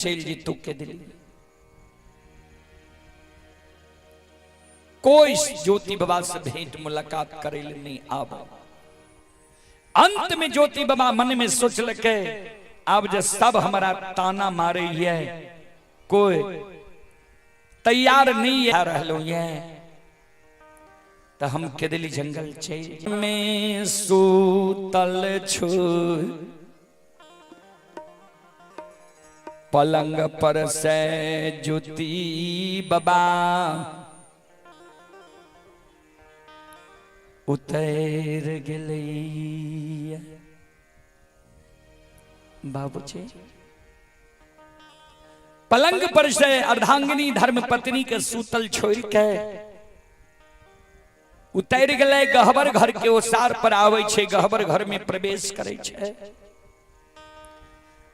चलि जेतौ के दिल्ली। कोई ज्योति बाबा से भेंट मुलाकात करे ले नहीं आब। अंत में ज्योति बाबा मन में सोचलकै, आब जे सब हमरा ताना मारे ये, कोई तैयार नहीं आ रहलो ये, तो हम केदली जंगल चल में सूतल छु पलंग पर से ज्योति बाबा उतर गेलै। बाबूजी पलंग पर से अर्धांगिनी धर्म पत्नी के सूतल छोड़ के उतर गेलै। गहबर घर के ओसार पर आबै छै, गहबर घर में प्रवेश करै छै।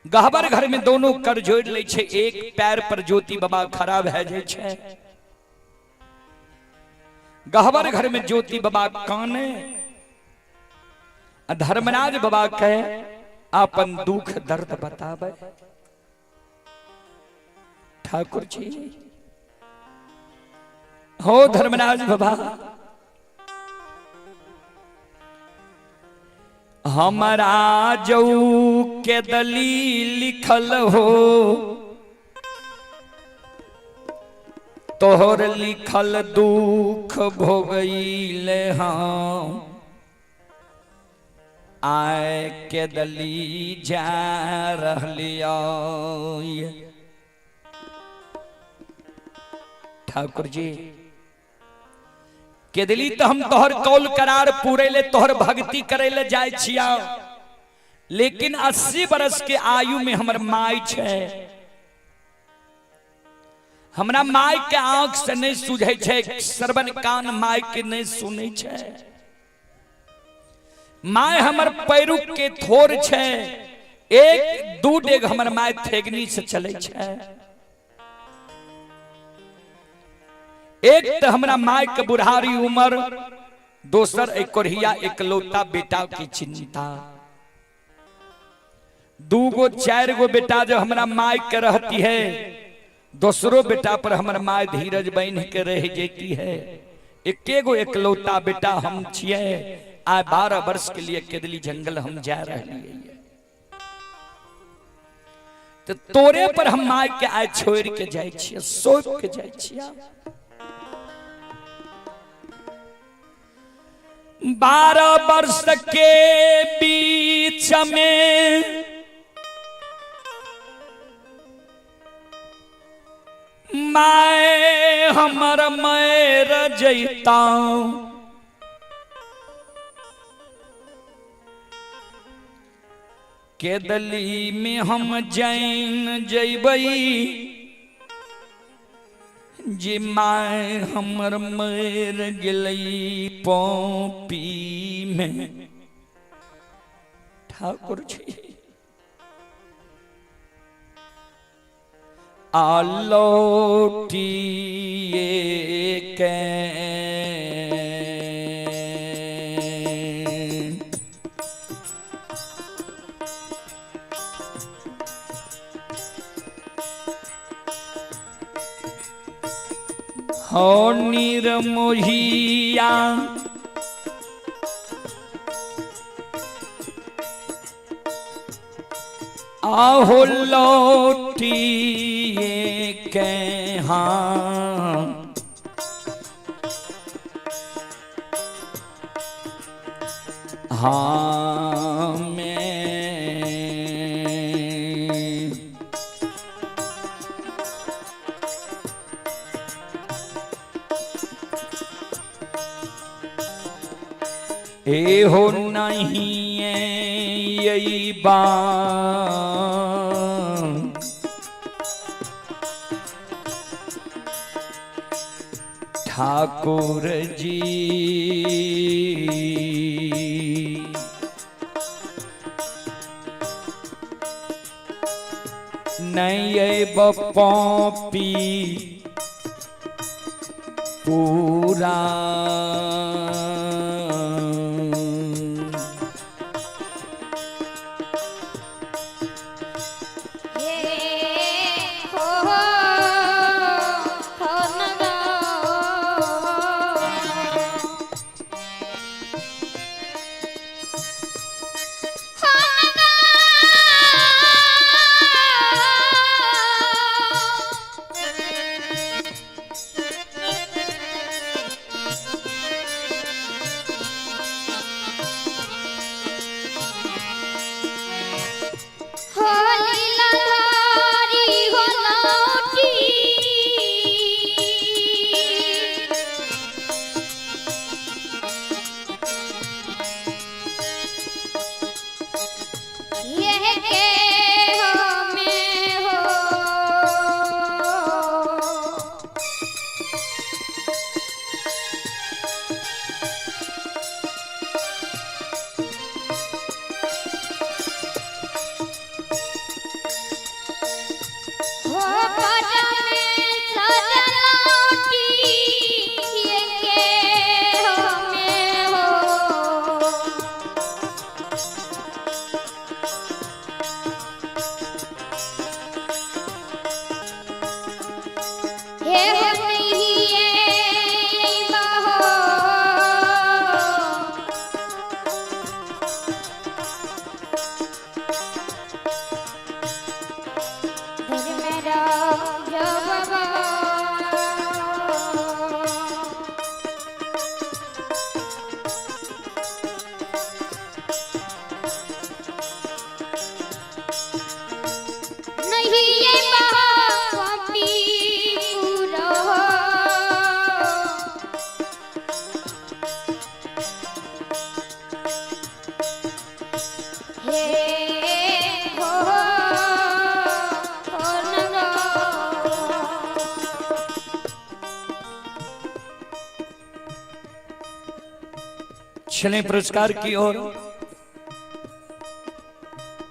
गहबर घर में दोनों कर जोड़ लै छै, एक पैर पर ज्योति बाबा खड़ा भए जाइ छै। गहबर घर में ज्योति बाबा काने, आ धर्मराज बाबा के अपन दुख दर्द बताबै। ठाकुर जी हो धर्मराज बाबा, हमारा जऊ के दली लिखल हो, तोहर लिखल दुख भोगैले हम, आय के दली जा रहलियो। ठाकुर जी केदली तो हम तोहर कौल करार पूरे ले, तोहर भक्ति करे ले जाय छिया, लेकिन 80 बरस के आयु में हमर माय छै, हमरा माय के आंख से नहीं सुझै छै, श्रवण कान माय के नहीं सुनै छै, माय हमर पैरुख के थोर छै, एक दू डेग हमर माय थेगनी से चलै छै। एक तो हमरा माय के बुढ़ारी उम्र, दोसर एक कोढ़िया एकलौता बेटा की चिंता। दू गो चार गो बेटा जब हमरा माय के रहती है, दोसरो बेटा पर हमर माय धीरज बन के रह जेती है। एके गो एकलौता बेटा हम छिए, आ 12 वर्ष के लिए केदली जंगल हम जा रहे, तो तोरे पर हम माय के आय छोड़ के जाय छिए, सौंप के जाय छिए। 12 वर्ष के बीच में my हमर मैर जैता, केदली में हम जैन जैबई, जे my हमर मर गेलै पॉपी में। ठाकुर जी आलोटिए के हो निरमोहिया आहो लौटिए के हाँ हाँ में ए हो नहीं यही बात ठाकुर जी नहीं अयब पॉपी पूरा। हे। हे हो नहीं बहो। धर्मराज बाबा। नहीं ये पापी पूरो। हे हो हो नंगो। चलें पुरस्कार की ओर।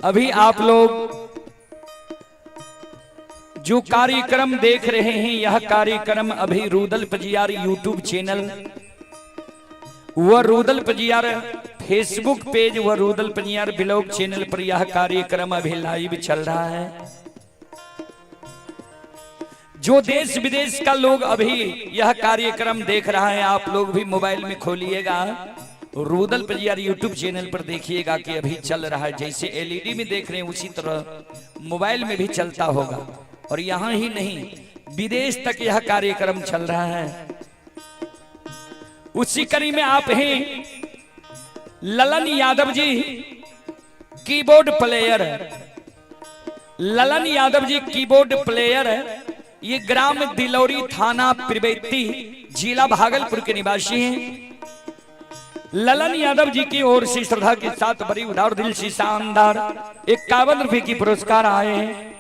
अभी आप लोग जो कार्यक्रम देख रहे हैं, यह कार्यक्रम अभी रूदल पजियार यूट्यूब चैनल व रूदल पजियार फेसबुक पेज व रूदल पजियार ब्लॉग चैनल पर यह कार्यक्रम अभी लाइव चल रहा है। जो देश विदेश का लोग अभी यह कार्यक्रम देख रहा है, आप लोग भी मोबाइल में खोलिएगा, रूदल पजियार यूट्यूब चैनल पर देखिएगा कि अभी चल रहा है। जैसे एलईडी में देख रहे हैं उसी तरह मोबाइल में भी चलता होगा। और यहाँ ही नहीं, विदेश तक यह कार्यक्रम चल रहा है। उसी कड़ी में आप हैं Lalan Yadav ji, keyboard player. Lalan Yadav ji keyboard player है। ये ग्राम दिलौरी, थाना प्रिवेती, जिला भागलपुर के निवासी हैं। ललन यादव जी की ओर से श्रद्धा के साथ बड़ी उदार दिल से शानदार 51 रुपए की पुरस्कार आए हैं।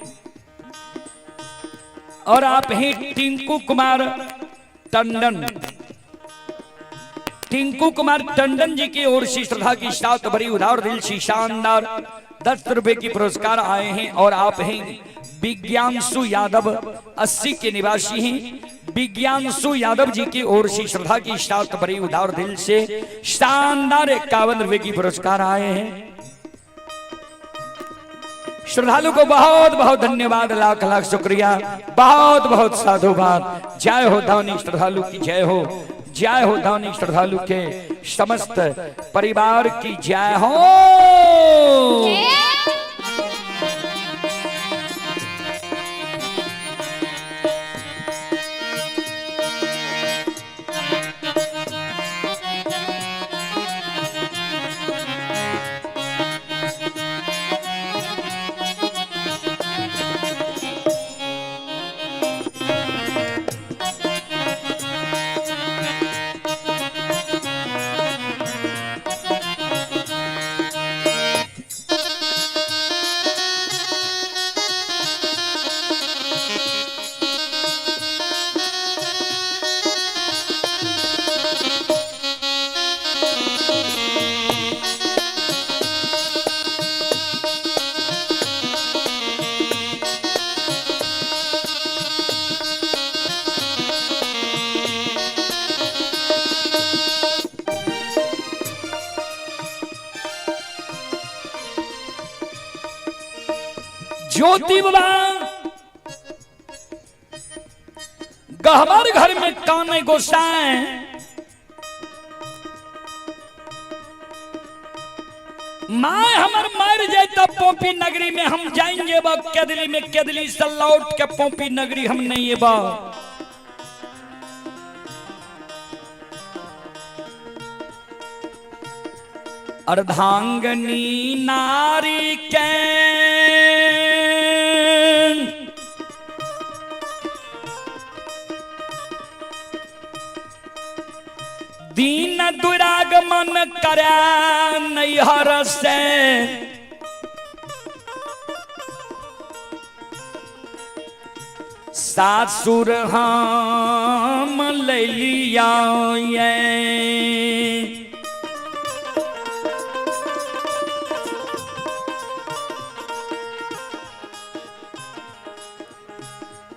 और आप हैं टिंकू कुमार टंडन। टिंकू कुमार टंडन जी की ओर से श्रद्धा की साथ भरी उदार दिल से शानदार 10 रुपए की पुरस्कार आए हैं। और आप हैं विज्ञानसु यादव, 80 के निवासी हैं। विज्ञानसु यादव जी की ओर से श्रद्धा की साथ भरी उदार दिल से शानदार 51 रुपए की पुरस्कार आए हैं। श्रद्धालु को बहुत बहुत धन्यवाद, लाख लाख शुक्रिया, बहुत बहुत साधुवाद। जय हो धानी श्रद्धालु की जय हो, जय हो धानी श्रद्धालु के समस्त परिवार की जय हो। ज्योति बाबा गहबर घर में काने गोसाए, माय हमर मर जाए तब पोपी नगरी में हम जाएंगे बा केदली में, केदली से लौट के पोपी नगरी हम नहीं बा। अर्धांगनी नारी के दीन दुरागमन करा नैहर से, सासुर हम ले लिया ये।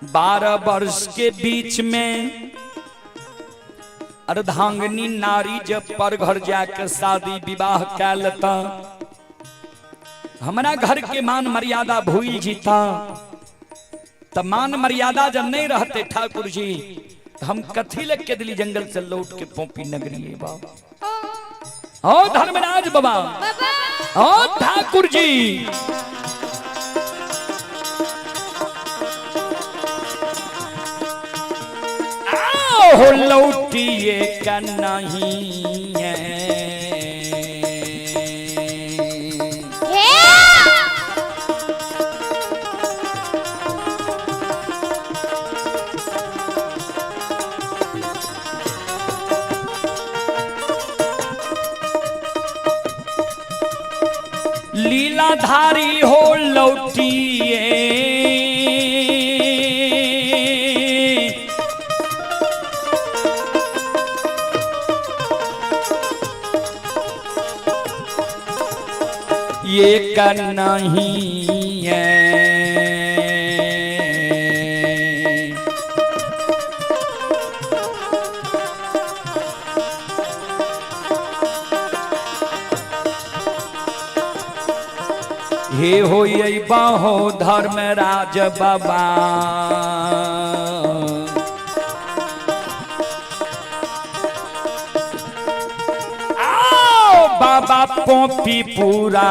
12 वर्ष के बीच में अर्धांगनी नारी जब पर घर जाके शादी विवाह कै लेता, हमारा घर के मान मर्यादा भूल जीता। त मान मर्यादा जब नहीं रहते ठाकुर जी, त हम कथी लग के दिली जंगल से लौट के पोपी नगरी बाबा। ओ धर्मराज बाबा, ओ ठाकुर जी, आओ लौटिए का नहीं है। लीलाधारी हो लौटिए, ये का नहीं है। हे हो बाहो धर्मराज बाबा, आओ बाबा पोपी पूरा।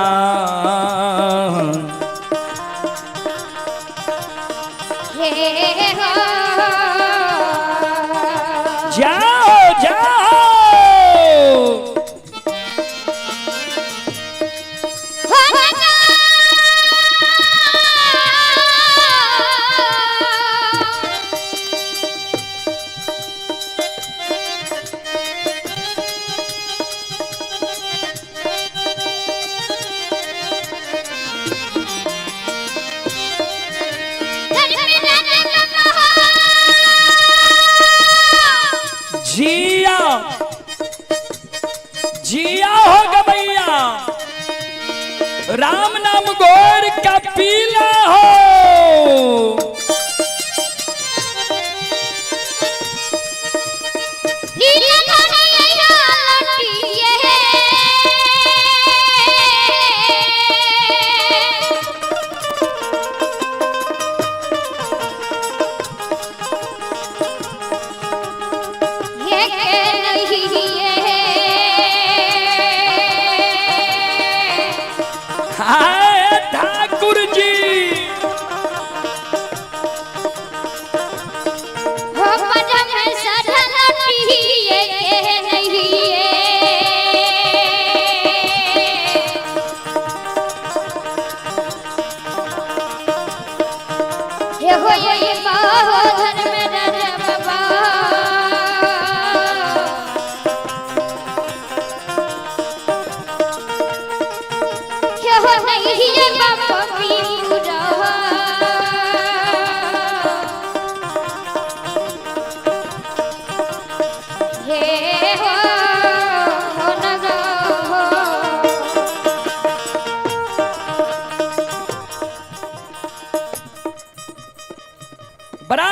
जाओ जाओ। जिया जिया हो गवैया, राम नाम गोर का पीला हो। हाय ठाकुर जी, बड़ा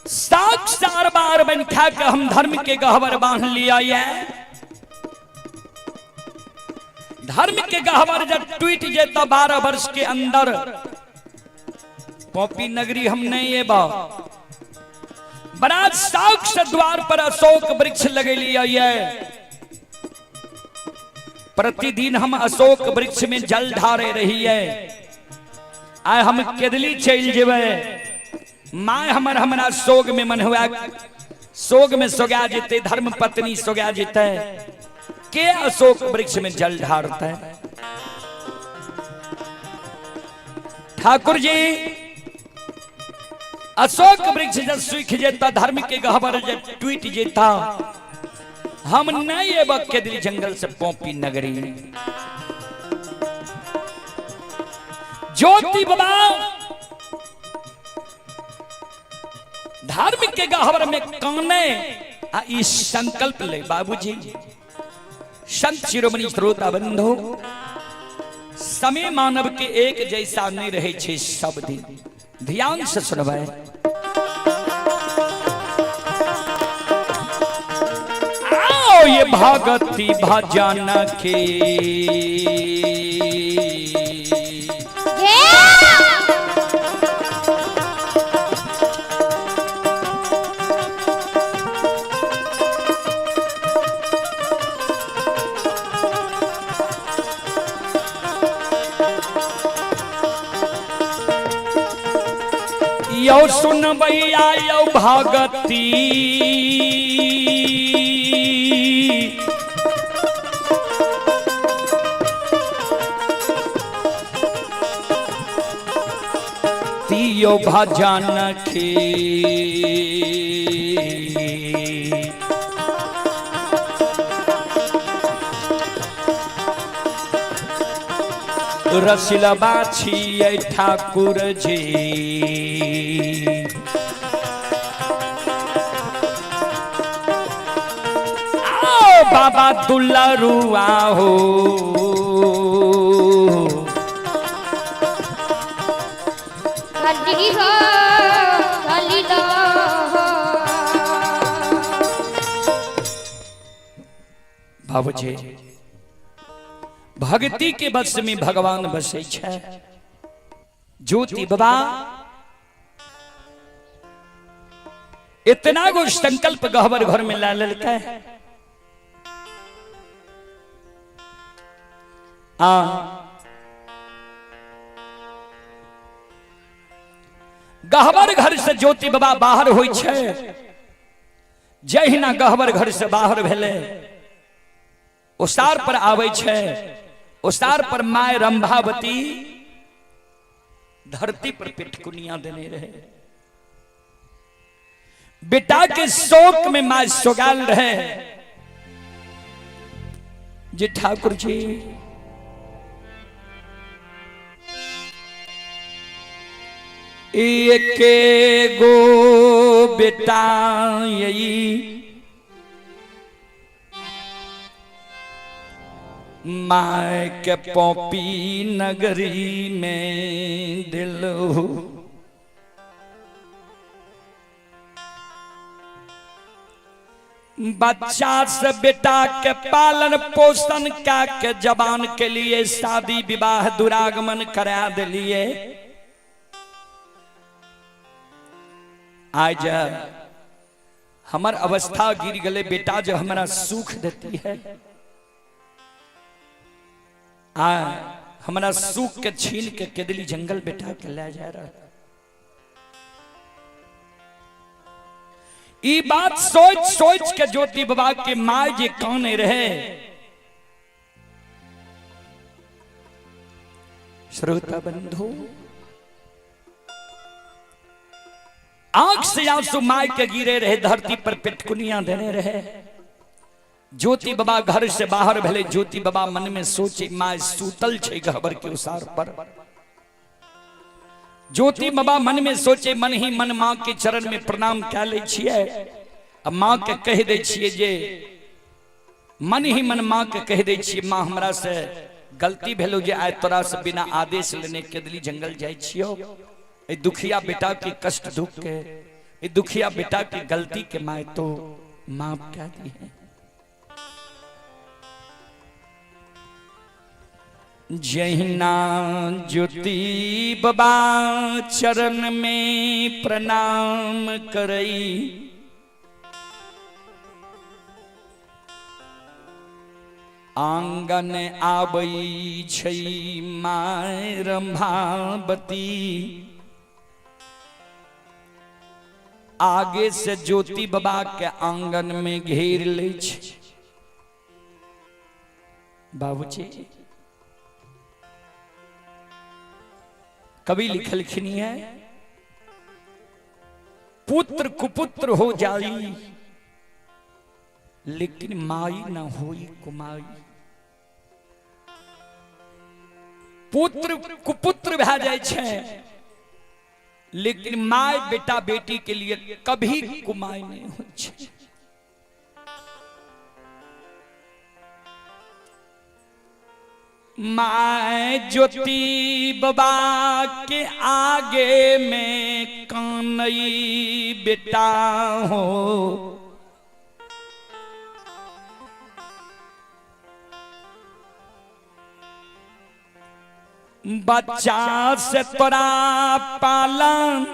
साक्षार बार बन खा के हम धर्म के गहवर बांध लिया ये। धर्म के गहवर जब टूट जेता 12 वर्ष के अंदर पॉपी नगरी हम नहीं ये बा। बड़ा साक्ष द्वार पर अशोक वृक्ष लगे लिया ये। प्रतिदिन हम अशोक वृक्ष में जल ढारे रही है। आय हम केदली चल जेबे, my हमर हमरा शोक में मन हुआ, शोक में सोगा जेते, धर्म पत्नी सोगा जेते, के अशोक वृक्ष में जल ढारते। ठाकुर जी अशोक वृक्ष जब सूख जेता, धर्म के गहबर जब टूट जेता, हम नहीं एब केदली जंगल से पोपी नगरी। ज्योति बाबा धर्म के गहवर में काने आ ई संकल्प ले। बाबूजी संत शिरोमणि श्रोता बंधु, समय मानव के एक जैसा नहीं रहे छे सब दिन। ध्यान से सुनबै। आओ ये भगति भजन के यौ सुनबैया यौ भगती तियो भजन के। रसिलबा छियै ठाकुर जी। आओ बाबा दुलरुआ हो। काली हो काली लो। बाबूजी भक्ति के बस में भगवान बसै छै। ज्योति बाबा इतना गो संकल्प गहबर घर में ला लेलकै। आ गहबर घर से ज्योति बाबा बाहर होइ छै। जहिना गहबर घर से बाहर भेलै ओसार पर आबै छै। ओसार पर my Rambhavati धरती पर पिटकुनिया देने रहे। बेटा के शोक में my सोगाल रहे जी ठाकुर जी एके गो बेटा यही my के पॉपी नगरी में दिल। बच्चा से बेटा के पालन पोषण का के जवान के लिए शादी विवाह दुरागमन करा दिलिए। आज हमर अवस्था गिर गले, बेटा जो हमारा सुख देती है आ हमारा सुख के छीन के केदली जंगल बेटा के ले जा रहा। ई बात सोच सोच के ज्योति बाबा के माँ जी काने रहे। श्रोता बंधु आंख से आंसू my के गिरे रहे, धरती पर पिटकुनिया देने रहे। ज्योति बाबा घर से बाहर भेले। ज्योति बाबा मन में सोचे my सूतल छे गहबर के उसार पर। ज्योति बाबा मन में सोचे मन ही मन माँ के चरण में प्रणाम कए लै छियै आ माँ के कह दै छियै जे मन ही मन माँ के कह दै छियै माँ हमरा से गलती भेलो जे आइ तोरा से बिना आदेश लेने केदली जंगल जाइ छियो। ए दुखिया बेटा के कष्ट दुख के, ए दुखिया बेटा के गलती के my तो माफ कह दी है। जहिना ज्योति बाबा चरण में प्रणाम करई आंगन आबई छै my Rambhavati. आगे से ज्योति बाबा के आंगन में घेर लै छै। बाबूजी कवि लिखलखिन है पुत्र कुपुत्र हो जाई लेकिन माई न होई कुमाई। पुत्र कुपुत्र भए जाइ छै लेकिन my बेटा बेटी के लिए कभी कुमाई नहीं होइ छै। My ज्योति बाबा के आगे में कानई बेटा हो। बच्चा से तोरा पालन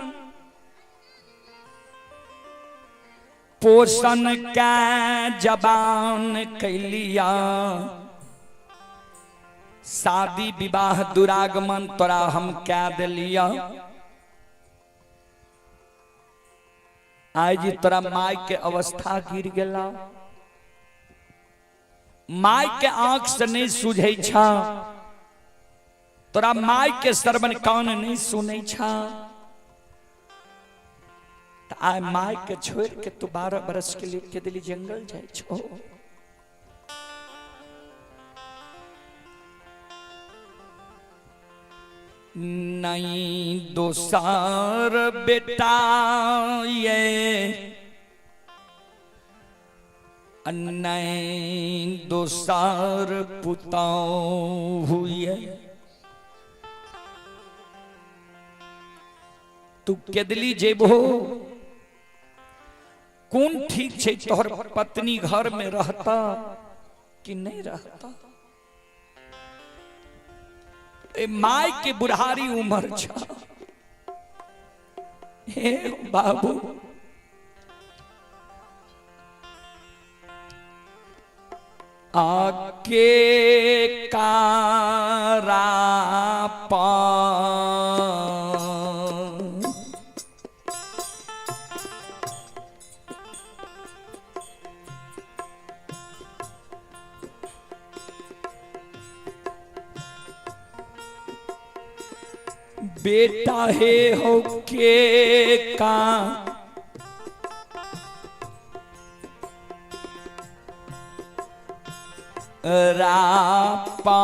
पोषण के जबान कैलिया, शादी विवाह दुरागमन तोरा हम कै दिलिया। आइ जी तोरा माय के अवस्था गिर गेला, माय के आंख से नहीं सुझै छा, तोरा माय के श्रवण कान नहीं सुनै छा, त आइ माय के छोड़ के तू 12 बरस के लिए के दिली जंगल जाइ छो। नहीं दोसर बेटा ये नहीं दोसर पुतौ हुए, तू केदली जेबो कोन ठीक छै तोहर पत्नी घर में रहता कि नहीं रहता। ए my के बुढ़ारी उम्र छ, हे बाबू आके कारा पा बेटा हे हो के का रापा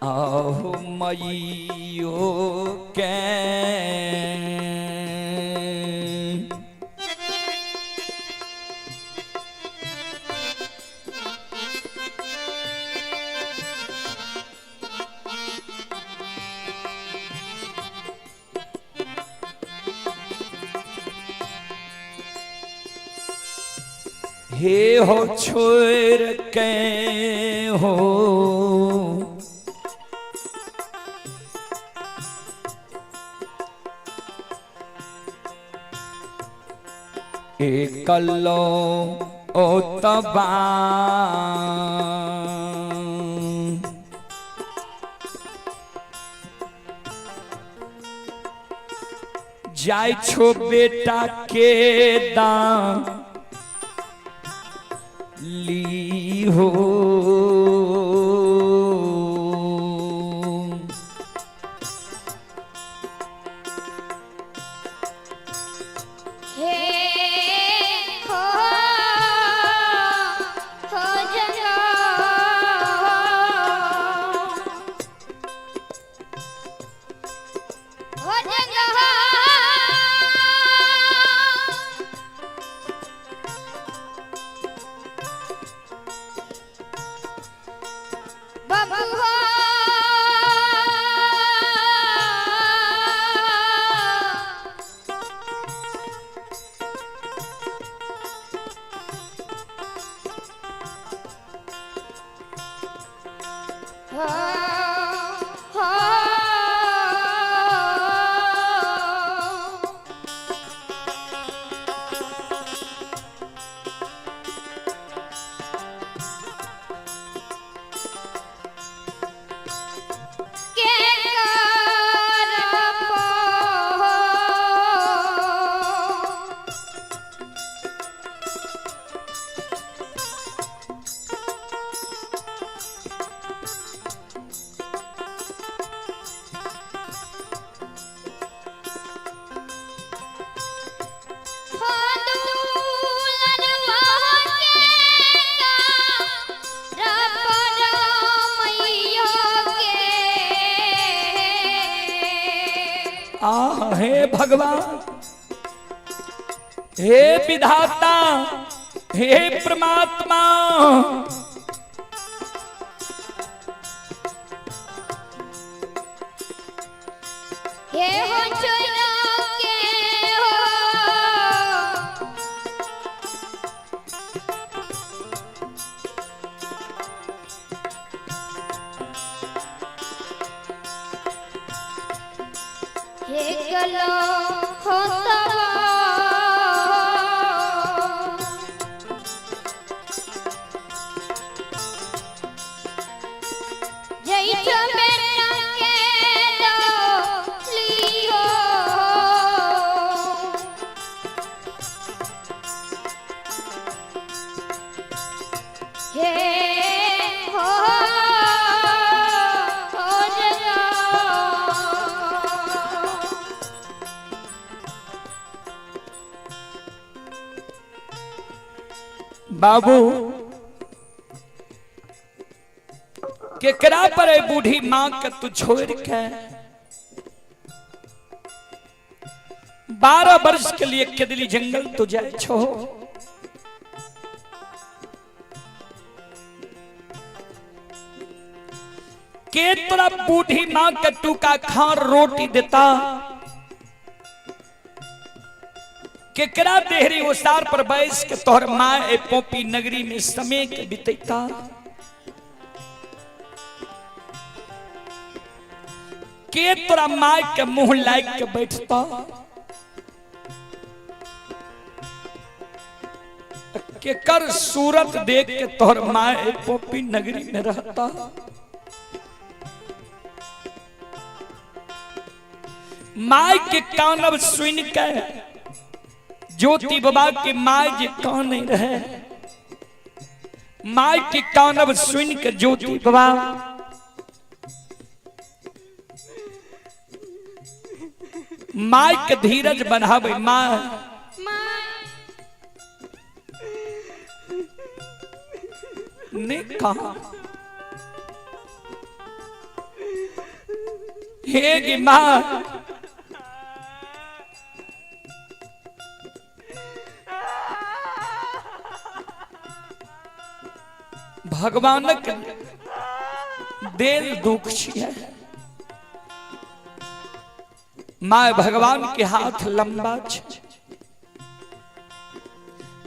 आहो मइयो के हे हो छोड़ के हो एकलो ओ तबा जाय छो बेटा के दाम ली हो। हे हो हो जंगा हो जंगा बाबू हो हो हो के कर पो हो दुलनवा के रपर मैयो के आ हे भगवान, हे विधाता, हे परमात्मा, हे हो चुना के हो हे गलो हो तवा बाबू केकरा पर ए बूढ़ी माँ के तू छोड़ के 12 वर्ष के लिए केदली जंगल तू जाए छो। के तोरा बूढ़ी माँ के टूका खार रोटी देता, केकरा देहरी ओसार पर बैस के तोहर माँ ए पोपी नगरी में समय के बितैता। के तोरा माय के मुंह लाग के बैठता, केकर सूरत देख के तोहर माय ए पोपी नगरी में रहता। My के कानब सुन के ज्योति बाबा के my जे कान नहीं रहे, my के कानब सुन के ज्योति बाबा my के धीरज बनावे। माँ ने कहा हे गी माँ, भगवानक देल दुख छियै। My भगवान के हाथ लंबा छै।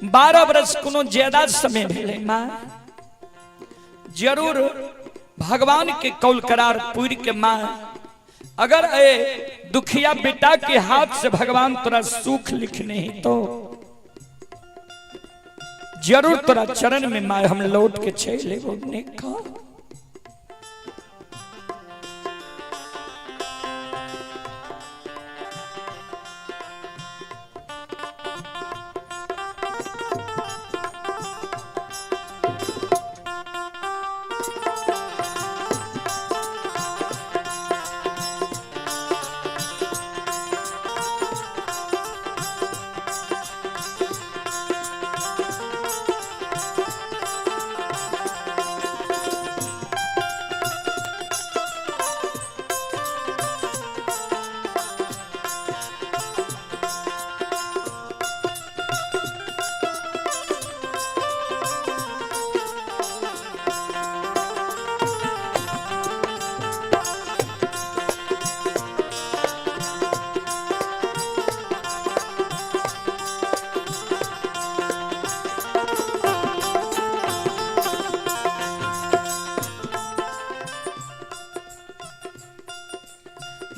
12 वर्ष कोनो ज्यादा समय भेलै माँ, जरूर भगवान के कौल करार पूरी के माँ अगर ए दुखिया बेटा के हाथ से भगवान तोरा सुख लिखने ही तो जरूर तोरा चरण में माँ हम लौट के चले। ने कहा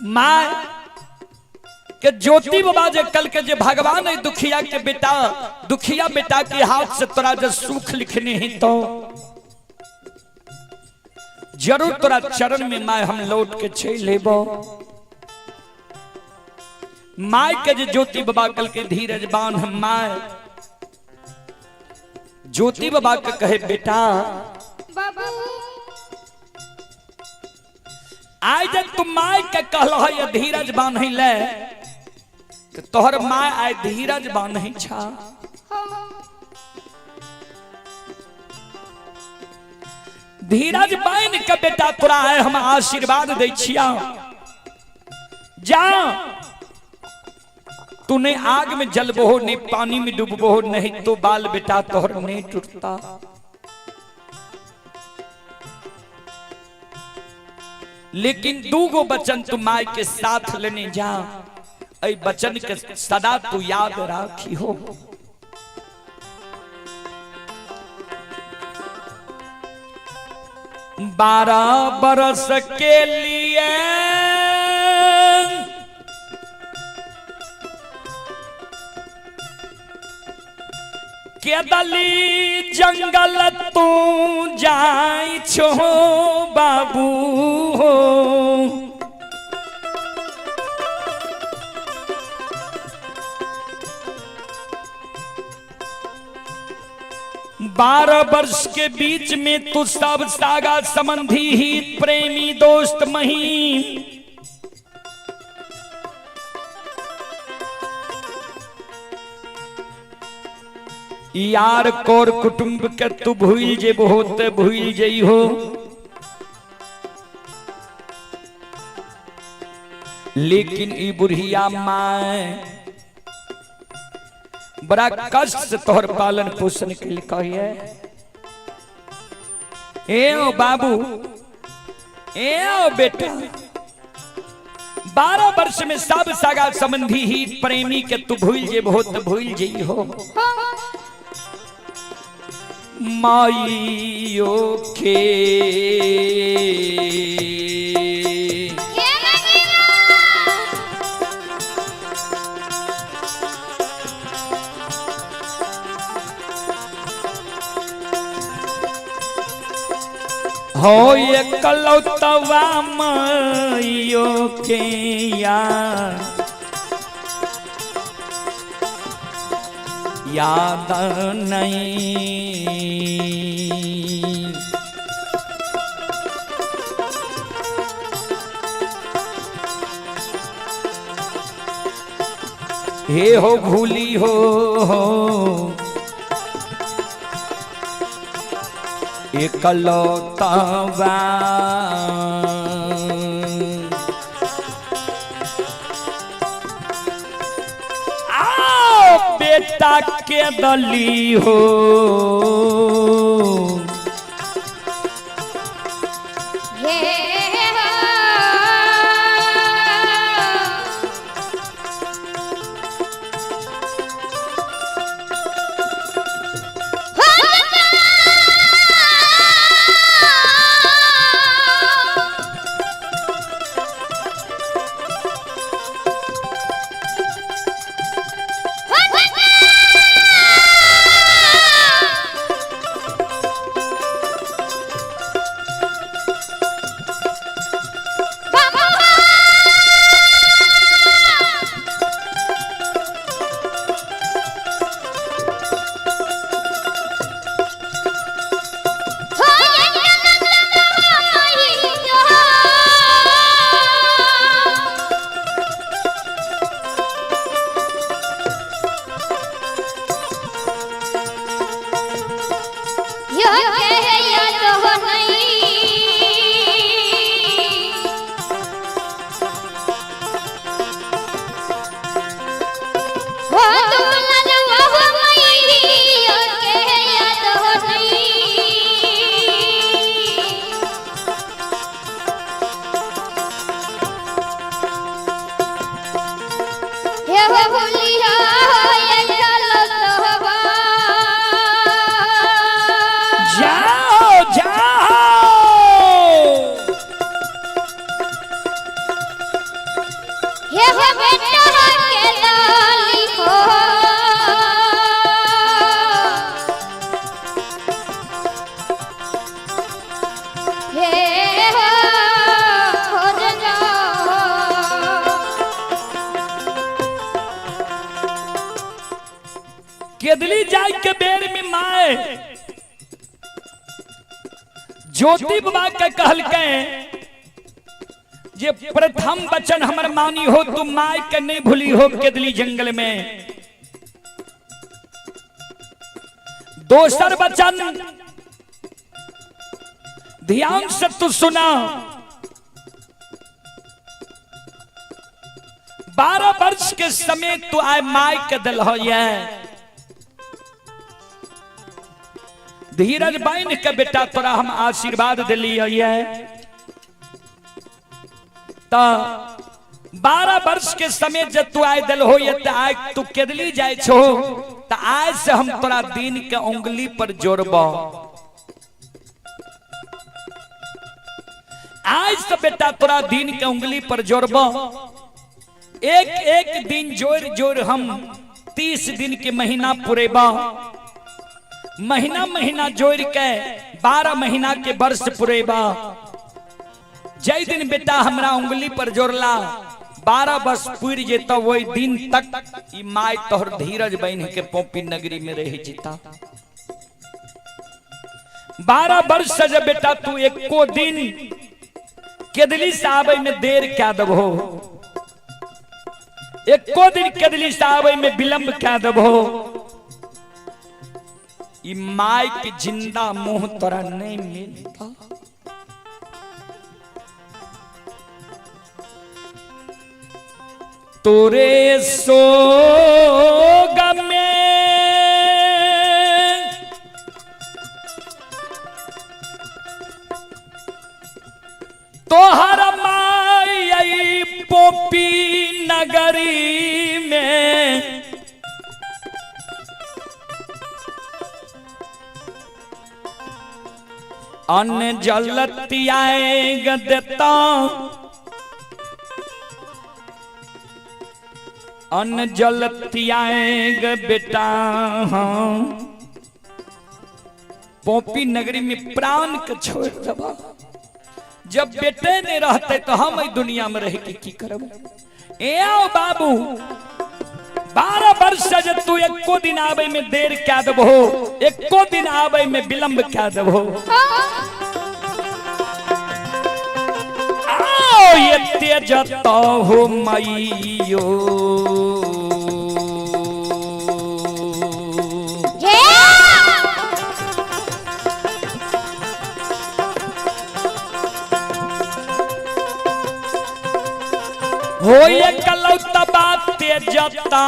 माँ के ज्योति बाबा जे कल के जे भगवान है दुखिया के बेटा, दुखिया बेटा के हाथ से तोरा जे सुख लिखने ही तो जरूर तोरा चरण में माय हम लौट के चल लेबो। My के जे ज्योति बाबा कल के धीरज बांध my, ज्योति बाबा के कहे बेटा बाबू आइ जब तू my के कहल है धीरज बांधै ले तो तोहर my आइ धीरज बांधै छा। धीरज बांध के बेटा तोरा आइ हम आशीर्वाद दै छिया, जा तू नहीं आग में जलबो नहीं पानी में डूबबो नहीं तो बाल बेटा तोहर नहीं टूटता। लेकिन दूगो बचन तू my के साथ लेने जा, ऐ बचन के सदा तू याद राखी हो। बारह बरस के लिए केदली जंगल तू जाई छो बाबू हो, बारह वर्ष के बीच में तू सब सागा संबंधी ही प्रेमी दोस्त महीन यार कोर कुटुंब के तू भूल जेबहो ते भूल जइहो, लेकिन ई बुढ़िया माय बड़ा कष्ट से तोहर पालन पोषण के लिए कहिए। ए ओ बाबू, ए ओ बेटा, 12 वर्ष में सब सगा संबंधी ही प्रेमी के तू भूल जेबहो ते भूल जइहो। माइयो के हो एकलौतवा माइयो के यार याद नहीं। हे हो भूली हो एकलौतवा आओ बेटा के दली हो। हे हो जाओ जाओ। केदली जाय के बेर में माए ज्योति बाबा के कहलकै जे प्रथम वचन हमर मानी हो तुम my के नहीं भूली हो केदली जंगल में। दोसर वचन ध्यान से तू सुना, 12 वर्ष के समय तू आय my के दिल हो ये धीरज बन के बेटा तोरा हम आशीर्वाद दिलिए। त 12 वर्ष के समय जब तू आय दिल हो ये आय तू केदली जाय छो त आज से हम तोरा दिन के उंगली पर जोड़ब। आज से बेटा तोरा दिन के उंगली पर जोड़ब। एक एक दिन जोड़ जोड़ हम 30 दिन के महीना पुरेबा, महीना महीना जोड़ के 12 महीना के वर्ष पुरेबा। जय दिन बेटा हमरा उंगली पर जोड़ला 12 वर्ष पुर जेता वही दिन तक ई my तोहर धीरज बन के पोपी नगरी में रह जेता। 12 वर्ष से जब बेटा तू एको दिन केदली से आवे में देर क्या दबो, एको दिन केदली से आवे में विलंब क्या दबो, ई माय के जिंदा मुंह तोरा नहीं मिलता। तोरे सोग में तोहर माई पोपी नगरी में अन्न जल त्याग देता, अन्न जल त्याग बेटा। हाँ पोपी नगरी में प्राण के छोड़ देबा। जब बेटे नहीं रहते तो हम ई दुनिया में रह के की करब? ए आओ बाबू, 12 वर्ष जे तू एको दिन आबे में देर क्या देबहो, एको दिन आबे में विलंब क्या देबहो। आओ एते जतो हो मैयो हो ये कलौता बात जता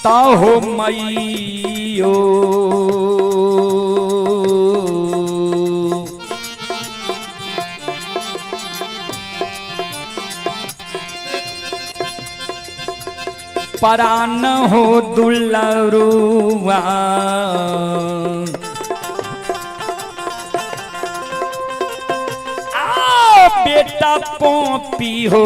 ताहो मैयो। परान हो दुलरुआ आओ बेटा पोपी हो।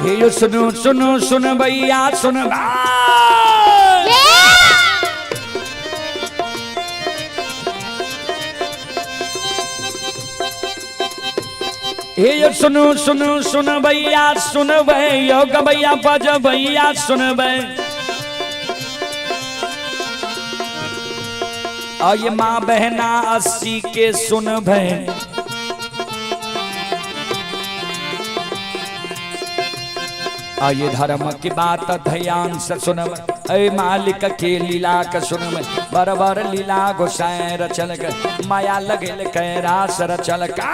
हे यो सुनो सुनो सुन भैया सुन भाई। हे यो सुनो सुनो सुन भैया सुन भैया गबैया बज भैया सुन भै। ये माँ बहना 80 के सुन भै। आये धर्म की बात ध्यान से सुन, अय मालिक के लीला के सुन, बरबर लीला गोसाई रचल के माया लगेल के रास रचल का।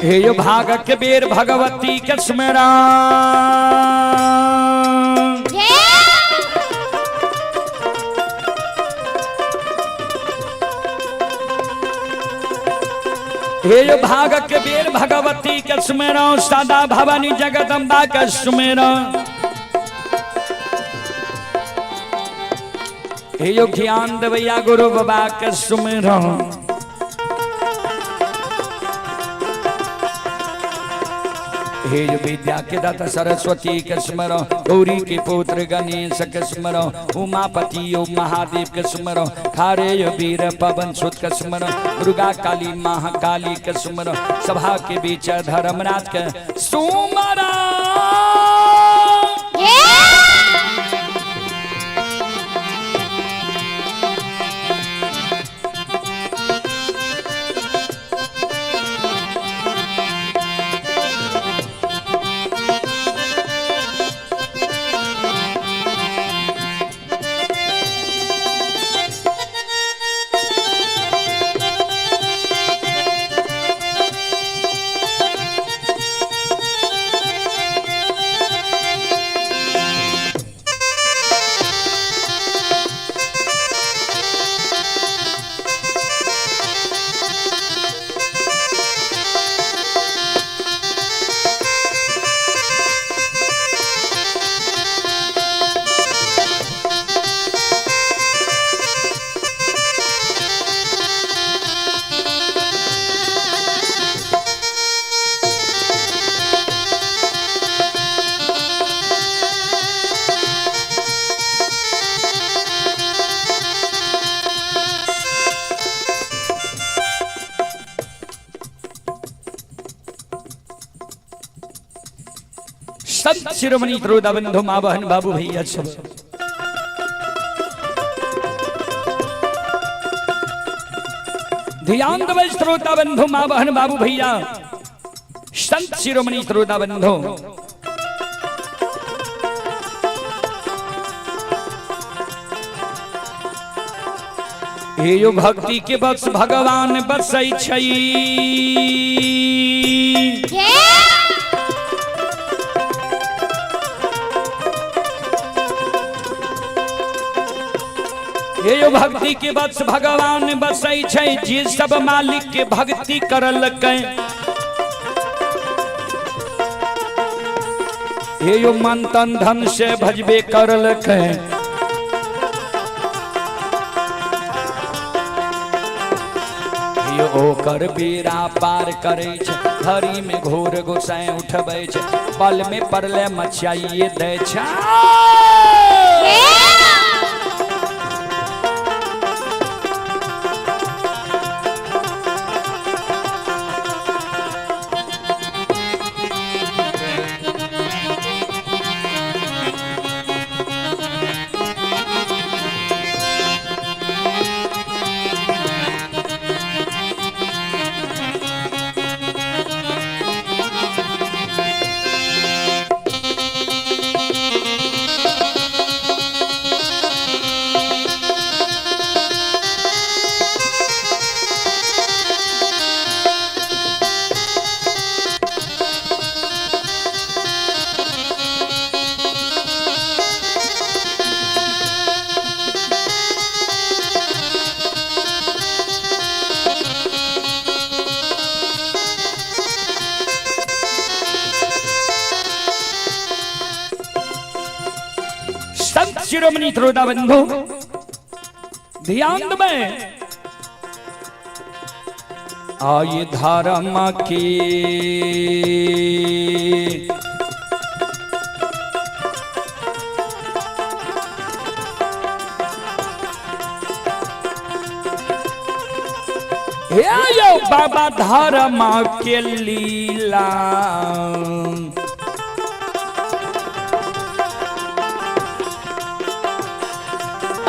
हे यो भाग के बेर भगवती के स्मरण। हे यो भाग के बेर भगवती के स्मरण, सदा भवानी जगदम्बा के स्मरण। हे यो ज्ञान देवैया गुरु बाबा के सुमिरन। हे जो विद्या के दाता सरस्वती के स्मरण, गौरी के पुत्र गणेश के स्मरण, उमापति यो महादेव के स्मरण, खारे यो वीर पवन सुत के स्मरण, दुर्गा काली महाकाली के स्मरण, सभा के बीच धर्मराज के सुमरण। संत शिरोमणि त्रोदा बंधु माँ बहन बाबू भैया सब ध्यान देबै श्रोता बंधु माँ बहन बाबू भैया। संत शिरोमणि श्रोता बंधु, हे यो भक्ति के बस भगवान बसै छै। हे यो भक्ति के बस भगवान बसै छै, जे सब मालिक के भक्ति करलकै। हे यो मन तन धन से भजबे करलकै। यो ओकर बेड़ा पार करै छै, घड़ी में घोर गोसाई उठबै छै, पल में परले मचाइए दै छै। संत शिरोमणि त्रोदा बंधु ध्यान देबै, आय धर्म के हे यो बाबा धर्म के लीला।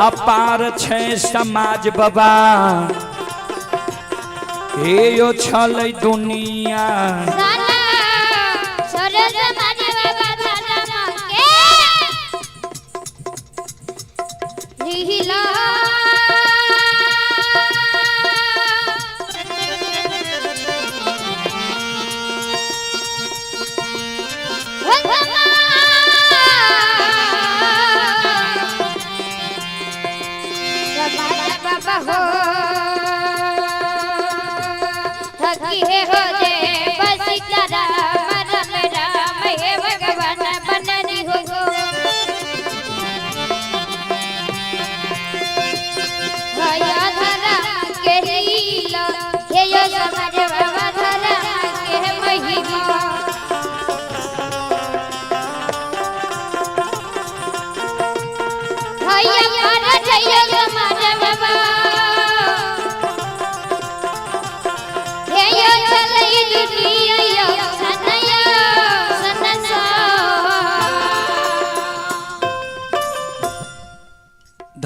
अपार छै समाज बाबा, हे यो छलै दुनिया।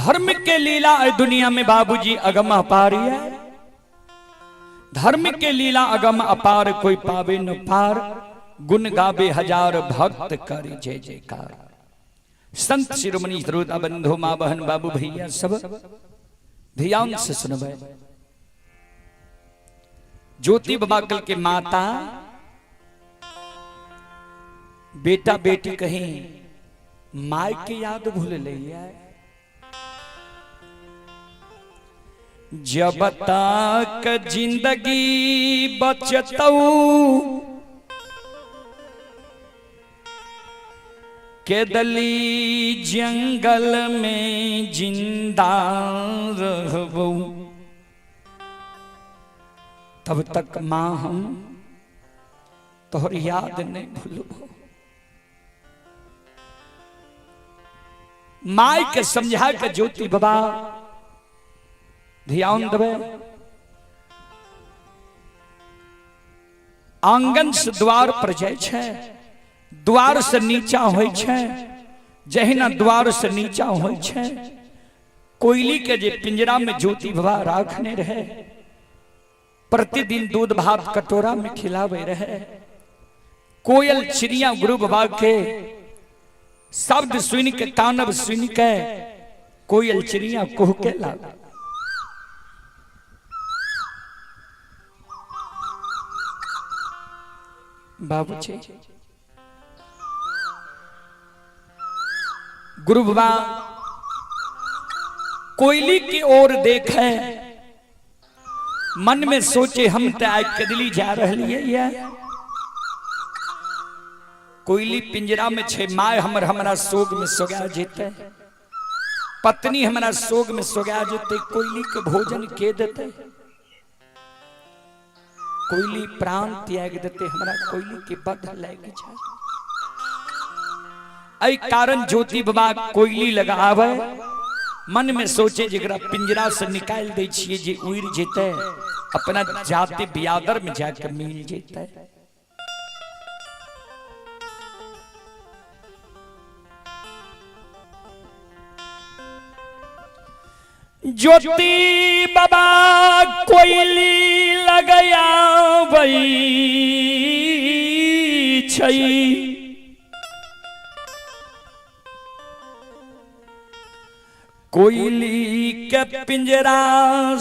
धर्म के लीला एहि दुनिया में बाबूजी अगम अपार है। धर्म के लीला अगम अपार, कोई पावे न पार, गुण गावे हजार भक्त कर जय जयकार। संत शिरोमणि श्रोता बंधु माँ बहन बाबू भैया सब ध्यान से सुनबे। ज्योति बाबा कल के माता बेटा बेटी कहीं my के याद भूल लिया। जब तक जिंदगी बचतऊ केदली जंगल में जिंदा रहबू, तब तक माँ हम तोहर याद नहीं भूलबो। My के समझा के ज्योति बाबा ध्यान देवे, आंगन से द्वार पर जाय छै, द्वार से नीचा होइ छै। जहिना द्वार से नीचा होइ छै, कोयली के जे पिंजरा में ज्योति बाबा राखने रहे, प्रतिदिन दूध भात कटोरा में खिलावे रहे। कोयल चिड़िया गुरु बाबा के शब्द सुन के, कानब सुन के कोयल चिड़िया कुहके लागल। बाबूजी गुरु बाबा कोयली की ओर देखे, मन में सोचे हम तो आज कदली जा रही है, कोयली पिंजरा में छे, my हमर हमरा सोग में सोगा जेते, पत्नी हमरा सोग में सोगा जेते, कोयली के भोजन के देते, कोयली प्राण त्याग देते, हमरा कोयली के बध लाग जाए। एहि कारण ज्योति बाबा कोयली लगावे, मन में सोचे जरा पिंजरा से निकाल दे छिए जे उड़ जेते, अपना जाति बियादर में जाकर मिल जेते। ज्योति बाबा कोयली लगाया छै, कोयली के पिंजरा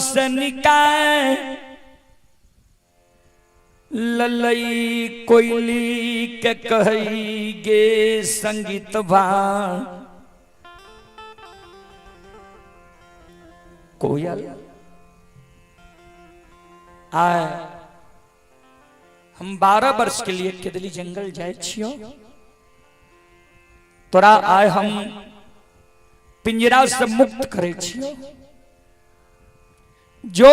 से निकाल ललई, कोयली के कही गे संगीतवा कोयल आए। हम 12 वर्ष के लिए केदली जंगल जाए छियो, तोरा आए हम पिंजरा से मुक्त करे छियो। जो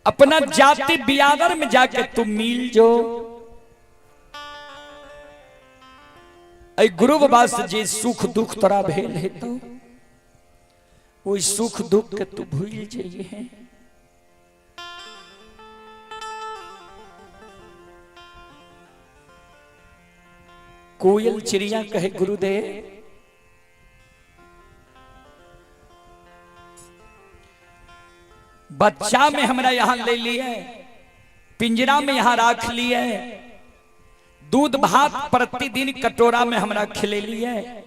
अपना जाति बियादर में जाके तू मिल जो, ऐ गुरु बाबा से जे सुख दुख तोरा भेल है तो ओहि सुख दुख के तू भूल जाइए है। कोयल चिड़िया कहे गुरुदेव बच्चा में हमरा यहां ले लिए, पिंजरा में यहां राख लिए, दूध भात प्रतिदिन कटोरा में हमरा खिले लिए,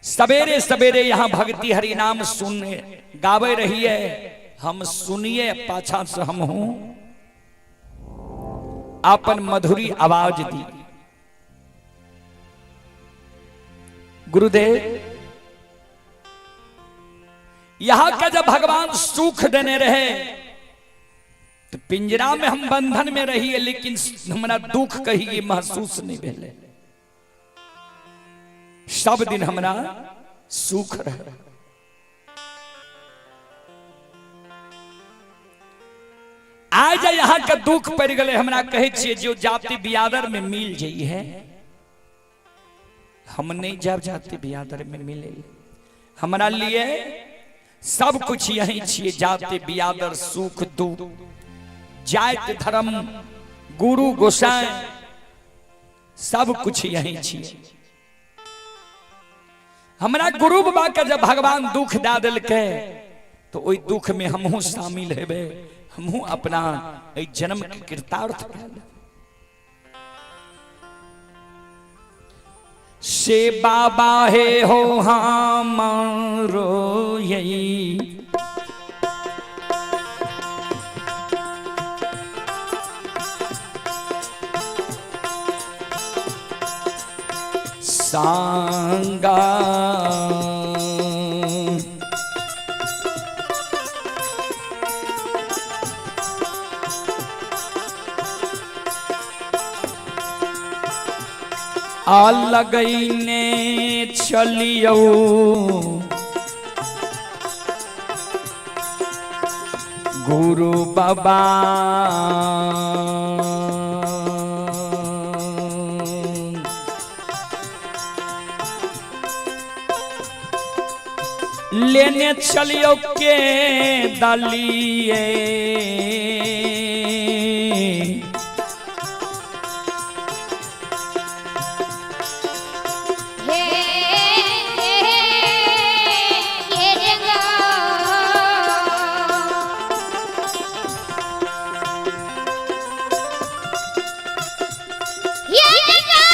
सवेरे सवेरे यहां भक्ति हरि नाम सुने गावे रही है, हम सुनिए पाछा से हम हूं अपन मधुरी आवाज दी। गुरुदेव यहां का जब भगवान सुख देने रहे तो पिंजरा में हम बंधन में रही है, लेकिन हमारा दुख कही महसूस नहीं भेले, सब दिन हमरा सुख रहे। आज यहां का दुख पड़ गए, हमरा कहे छिए जो जाति बियादर में मिल जाई है, हम नहीं जाब जाति बियादर में मिले, हमरा लिए सब कुछ यही छिए, जाति बियादर सुख दुख जात धर्म गुरु गोसाई सब कुछ यही छिए। हमरा गुरु बाबा के जब भगवान दुख दए देलकै तो ओहि दुख में हमहूँ शामिल हेबै, हमहूँ अपना एहि जन्म के कृतार्थ कए लेबै। से बाबा हे हो हमारो यही सांगा आ लगैने चलियौ गुरु बाबा लेने चलियो के दलिए हे हे रंगा ये रंगा ये रंगा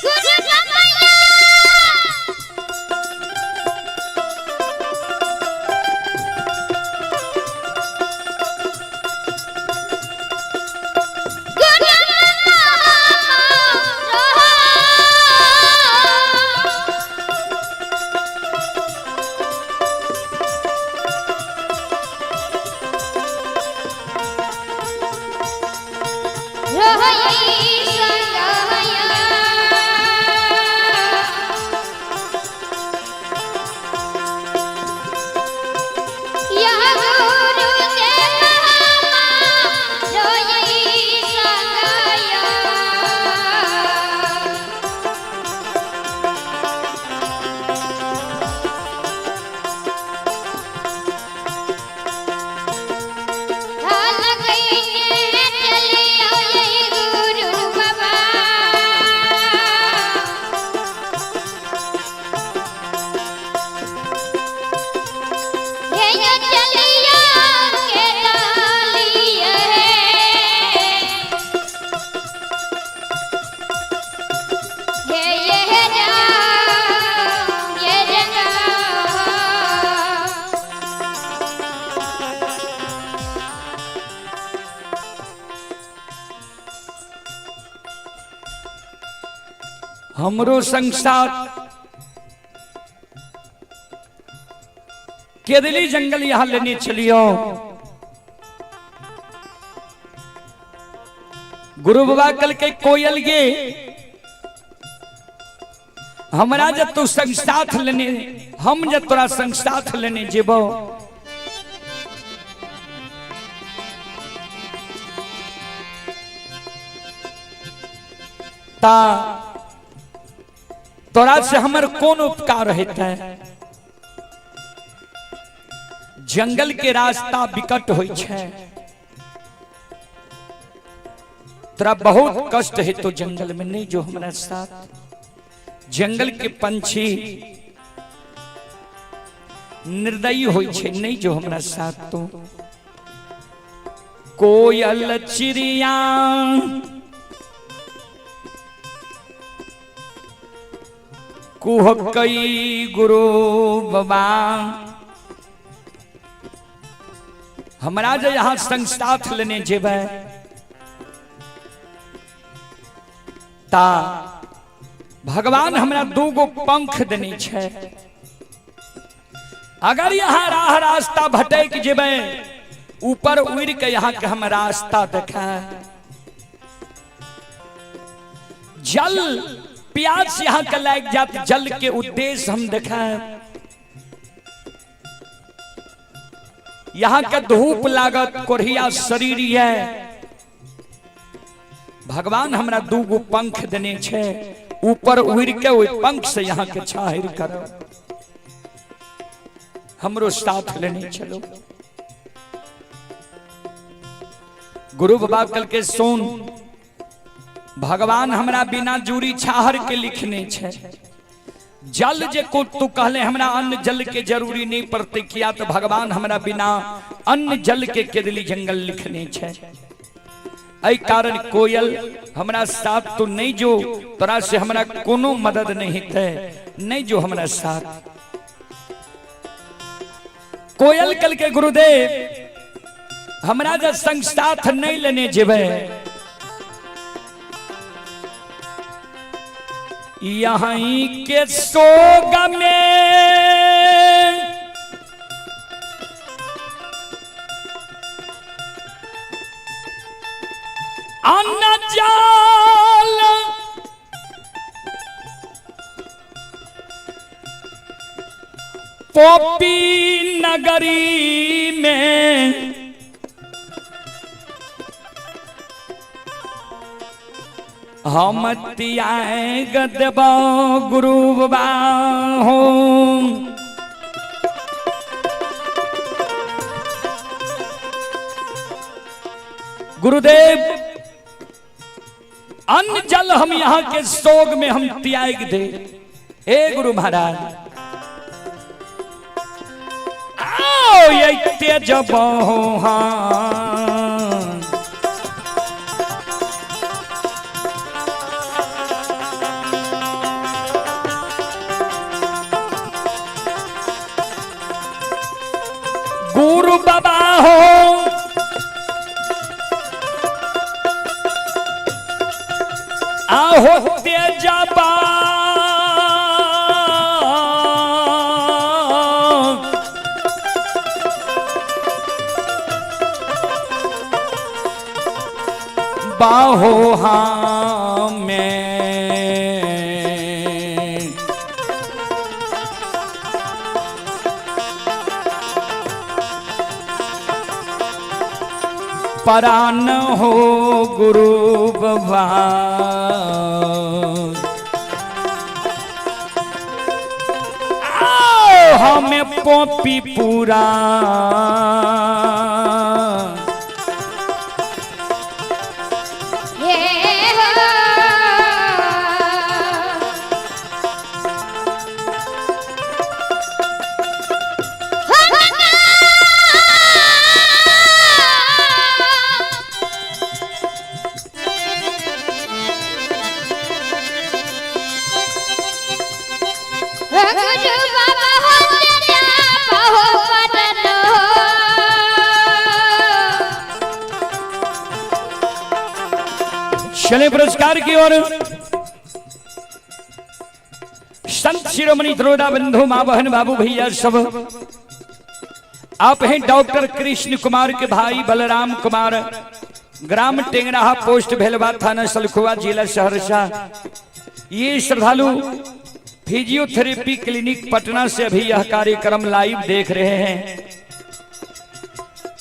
गुरु रमैया गुरु रमैया रहई संगया या गुरु देवा रहई संगया। लगैने चलियो यही गुरु बाबा हे यो चलियो के डालिए हे ये राम ये रंगा। हमरो संसार केदली जंगल यहाँ लेने चलियो गुरु बाबा कल के कोयल गे हमरा जब तू संग साथ लेने, हम जब तोरा संग साथ लेने जेबो ता तोरा से हमर कोन उपकार हेतै। जंगल के रास्ता विकट होइ छै, तोरा बहुत कष्ट हेतो जंगल में, नहीं जो हमरा साथ। जंगल के पंछी निर्दयी होइ छै, नहीं जो हमरा साथ। तो कोयल चिड़िया कुहकई गुरु बाबा, हमरा जे यहाँ संग साथ लेने जेबै ता भगवान हमरा दूगो पंख देने छै। अगर यहाँ राह रास्ता भटक जेबै, ऊपर उड़ के यहाँ के हम रास्ता देखाए। जल प्यास यहाँ के लाग जात, जल के उद्देश्य हम देखाए। यहाँ के धूप लागत कोढ़िया शरीर ये भगवान हमरा दूगो पंख देने छे ऊपर उड़ के ओहि पंख से यहाँ के छाहिर करब। हमरो साथ लेने चलो। गुरु बाबा कल के सुन, भगवान हमरा बिना जूरी छाहर के लिखने छे। जल जे को तू कहले हमरा अन्न जल के जरूरी नहीं पड़ते किया तो भगवान हमरा बिना अन्न जल के केदली जंगल लिखने छे। एहि कारण कोयल हमरा साथ तो नहीं जो, तोरा से हमरा कोनो मदद नहीं थे, नहीं जो हमरा साथ। कोयल कल के गुरुदेव हमरा जब संग साथ नहीं लेने जेबे, यहीं के सोग में अन्न जाल पोपी नगरी में हम त्याग देबो गुरु बाबा हो। गुरुदेव अन्न जल हम यहाँ के सोग में हम त्याग दे। हे गुरु महाराज आओ ये तेज हाँ गुरु बाबा हो आहो तेजबा बाहो हमें परान हो गुरु बाबा। आओ हमें पोपी पूरा चले पुरस्कार की ओर। संत शिरोमणि द्रोड़ा बंधु माँ बहन बाबू भैया सब, आप हैं डॉक्टर कृष्ण कुमार के भाई बलराम कुमार, ग्राम टेंगराहा, पोस्ट भेलवा, थाना सलखुआ, जिला सहरसा। ये श्रद्धालु फिजियोथेरेपी क्लिनिक पटना से अभी यह कार्यक्रम लाइव देख रहे हैं।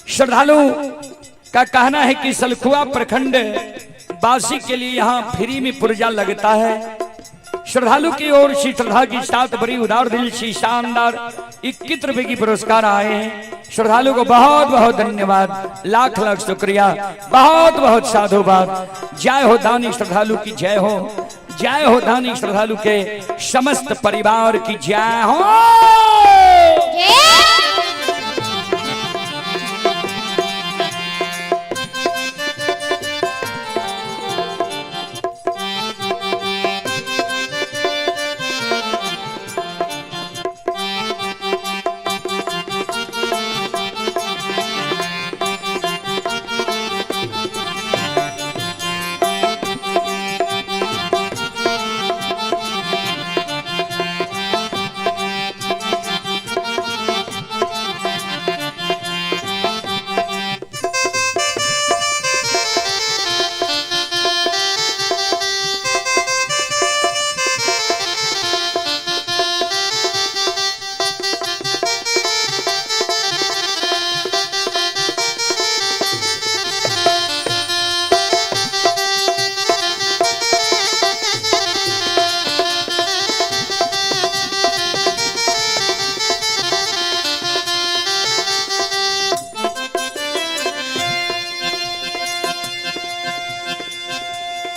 श्रद्धालु का कहना है कि सलखुआ प्रखंड वासी के लिए यहाँ फ्री में पुर्जा लगता है। श्रद्धालु की ओर से श्रद्धा की साथ बड़ी उदार दिल से शानदार 21 रुपए की पुरस्कार आए हैं। श्रद्धालु को बहुत बहुत धन्यवाद, लाख लाख शुक्रिया, बहुत बहुत साधुवाद। जय हो दानी श्रद्धालु की जय हो, जय हो दानी श्रद्धालु के समस्त परिवार की जय हो।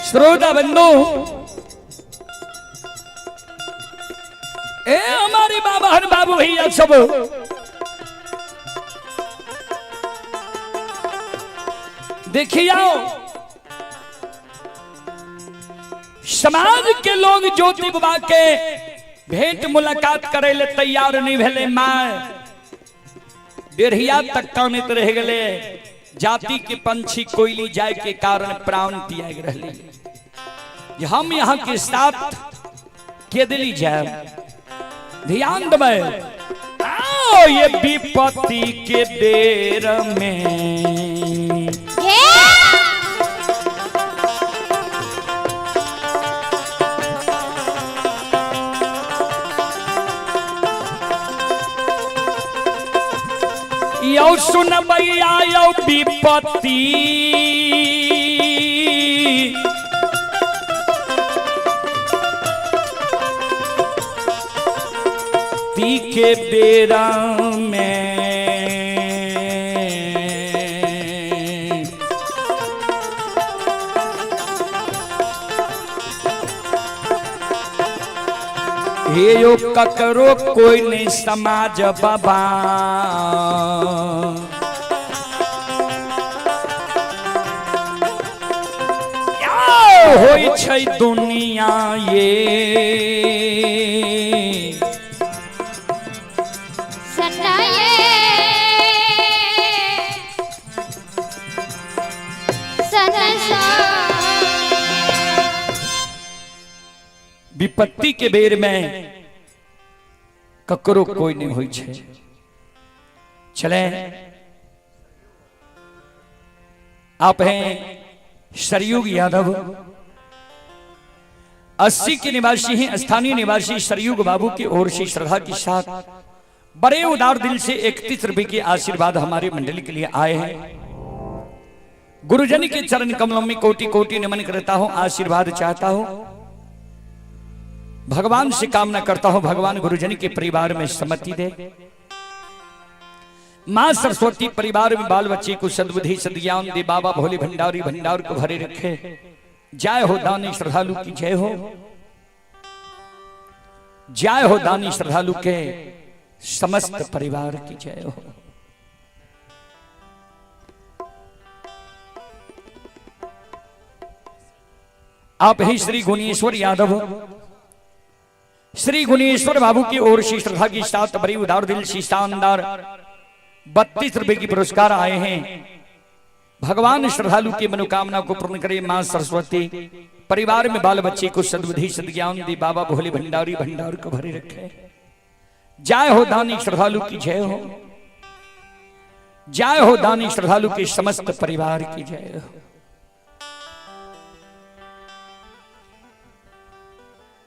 श्रोता बंधु, ए हमारे बाबा हर बाबू भैया सब, देखिए आओ, समाज के लोग ज्योति बाबा के भेंट मुलाकात करे ले तैयार नहीं भेले। मां डेढ़िया तक कानैत रह गए। जाति के पंछी कोयली जाय के कारण प्राण त्याग रहे। हम यहाँ के साथ के दिली जाए, ध्यान देबै। आओ ये विपत्ति के बेर में यौ सुनबैया यौ विपत्ति ती के बेरा में हे यो ककरो कोई नहीं समाज बाबा, होई छै दुनिया ये सनाए सनसा। विपत्ति के बेर में ककरो कोई नहीं होई छै। चले आप हैं सरयुग यादव, 80 के निवासी हैं, स्थानीय निवासी सरयुग बाबू की ओर से श्रद्धा के साथ बड़े उदार दिल से 31 रुपए के आशीर्वाद हमारे मंडली के लिए आए हैं। गुरुजन के चरण कमलों में कोटि कोटि नमन करता हूं, आशीर्वाद चाहता हूं, भगवान से कामना करता हूं भगवान गुरुजन के परिवार में सम्मति दे, मां सरस्वती परिवार में बाल बच्चे को सद्बुद्धि सद्ज्ञान दे, बाबा भोले भंडारी भंडार को भरे रखे। जय हो दानी श्रद्धालु की जय हो, जय हो दानी श्रद्धालु के समस्त परिवार की जय हो। आप ही श्री गुणेश्वर यादव, श्री गुणेश्वर बाबू की ओर से श्रद्धा की साथ बड़ी उदार दिल से शानदार 32 रुपए की पुरस्कार आए हैं। भगवान श्रद्धालु की मनोकामना को पूर्ण करे। मां सरस्वती परिवार में बाल बच्चे को सद्बुद्धि सद्ज्ञान दे, बाबा भोले भंडारी भंडार को भरे रखे। जय हो दानी श्रद्धालु की जय हो, जय हो दानी श्रद्धालु के समस्त परिवार की जय हो।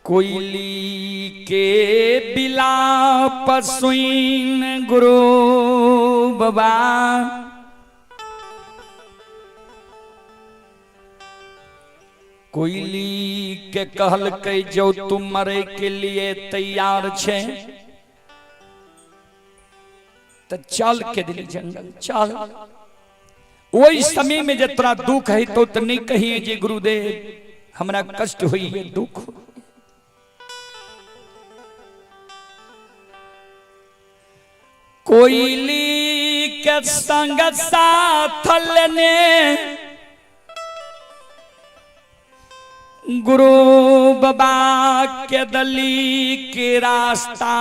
कोयली के बिलाप सुइन गुरु बाबा, कोयली के कहल के जो तुम मरे के लिए तैयार छे तो चल के दिल जंगल चल। ओहि समय में जे तोरा दुख है तो नहीं कहिए जे गुरुदेव हमरा कष्ट हुई है दुख। कोयली के संग साथ लेने गुरु बाबा के दली के रास्ता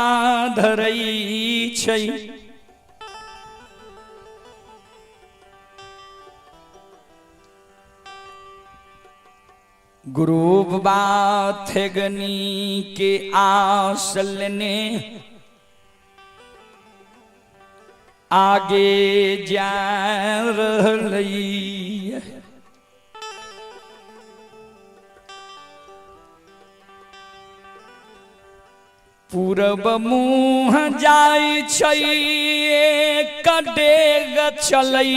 धरई छै। गुरु बाबा थेगनी के आस लेने आगे जा रहलै। पूरब मुँह जाय छै कडेग चलै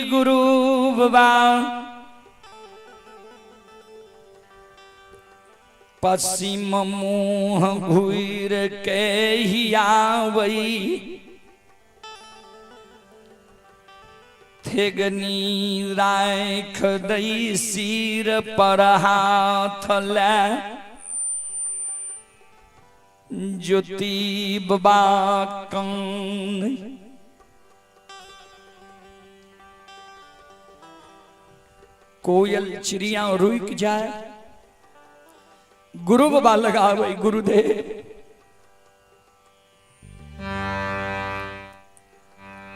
गुरु बाबा, पश्चिम मुँह घुर के हियावै। ठेगनी राख दई सिर पर हाथ ले ज्योति बाबा कान। कोयल चिड़िया रुक जाए, गुरु बाबा लगावे गुरुदेव।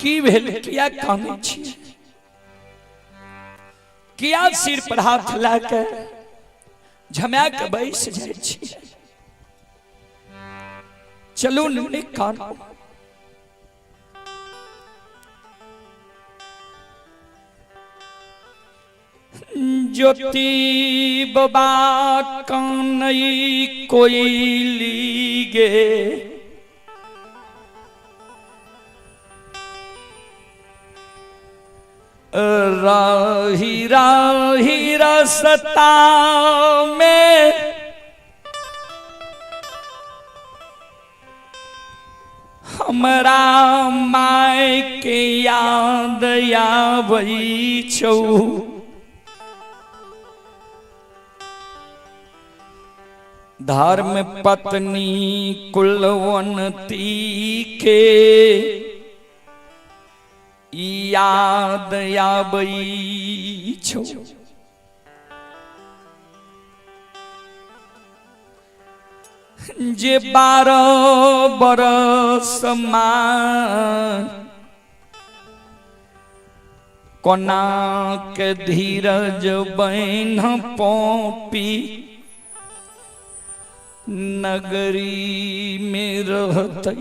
की भेल, किया कानै छी, किया सिर पर हाथ ला के झमा के बैस जाइ छी? चलू ने कानू। ज्योति बाबा कानई कोयली गे, राही राही रसता में हमरा my के याद आबै छौ। धर्म पत्नी कुलवंती के याद आबै छौ। जे 12 बरस माँ कोना के धीरज बन पोपी नगरी में रहते।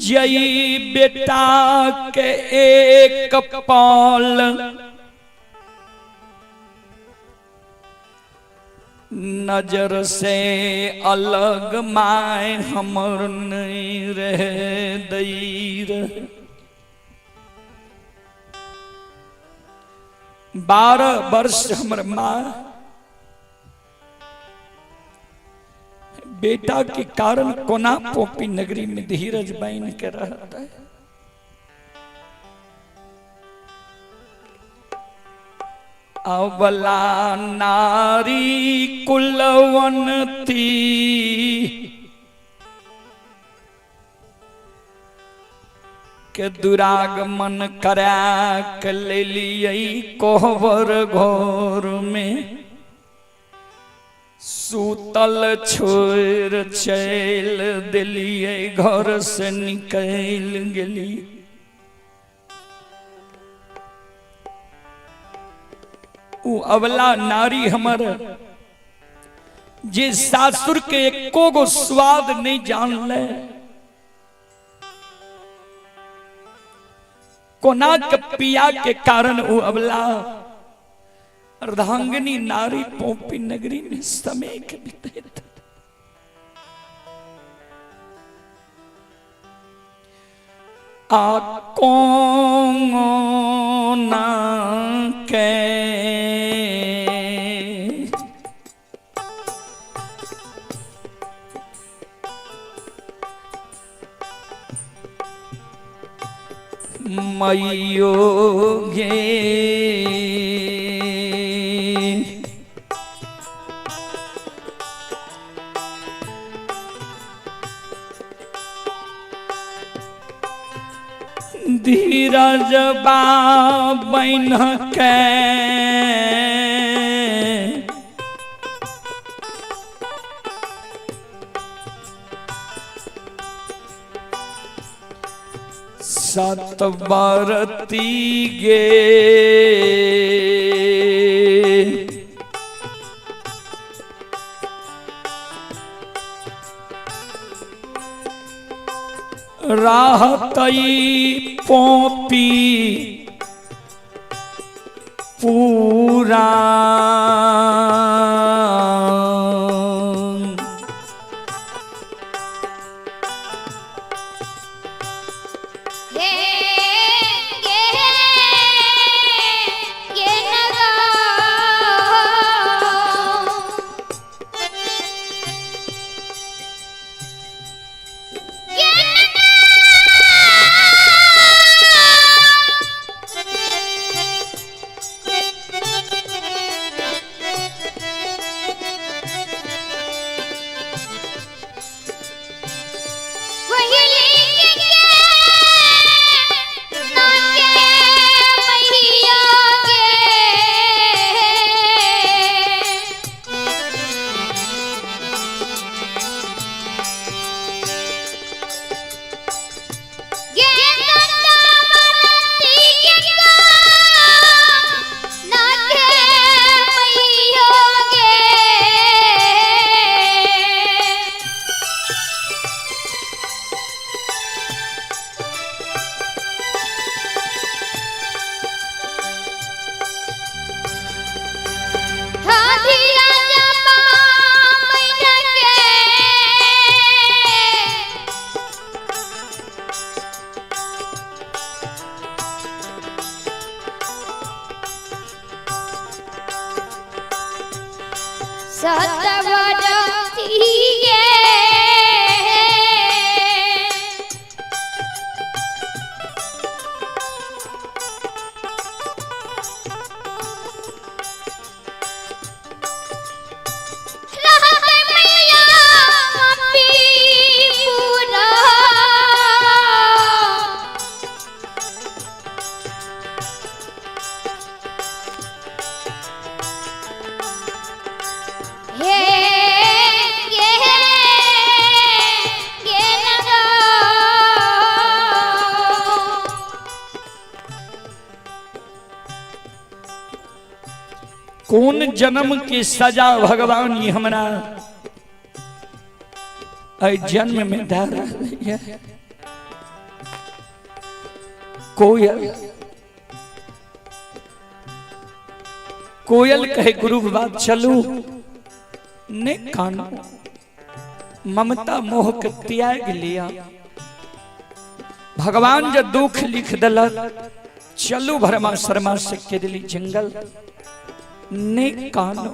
जई बेटा के एक पल नजर से अलग my हमर नहीं रह दई रहे। 12 वर्ष हमर माँ बेटा के कारण कोना पोपी नगरी में धीरज बन के रहता है। अवला नारी कुलवंती के दुरागमन करा के ले लियै कोहबर घर में सूतल छोड़ चल दिलियै, घर से निकल गेली। उ अवला नारी हमर जे सासुर के एको गो स्वाद नहीं जान ले, कोना के पिया के कारण उ अवला अर्धांगिनी नारी पोपी नगरी में समय के बीते। आ कोना के मैयो गे धीरज बन के सतबरती गे राहतई पोपी पूरा। सतवरतिये। रहत मैया पीपुरा। हे गे गे नगा। कोन जन्म के सजा भगवान ई हमरा एहि जन्म में दऽ रहलैए। कोयल कोयल कहे गुरु बाबा चलू, ने कानू, ममता मोह के त्याग लिया। भगवान जब दुख लिख दिलक, चलू भरमा शर्मा से केरली जंगल, ने कानो।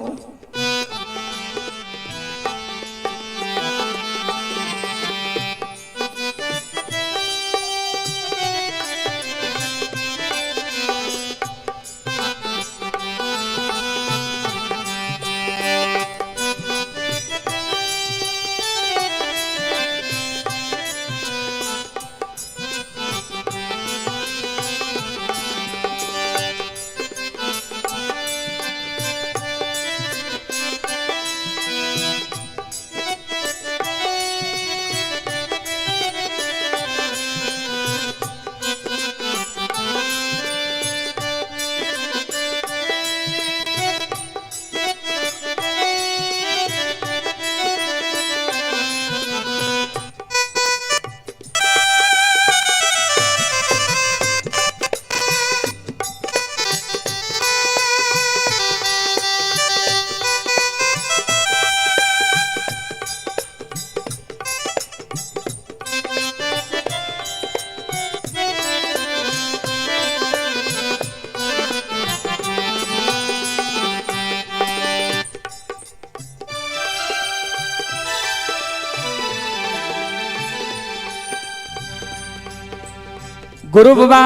गुरु बाबा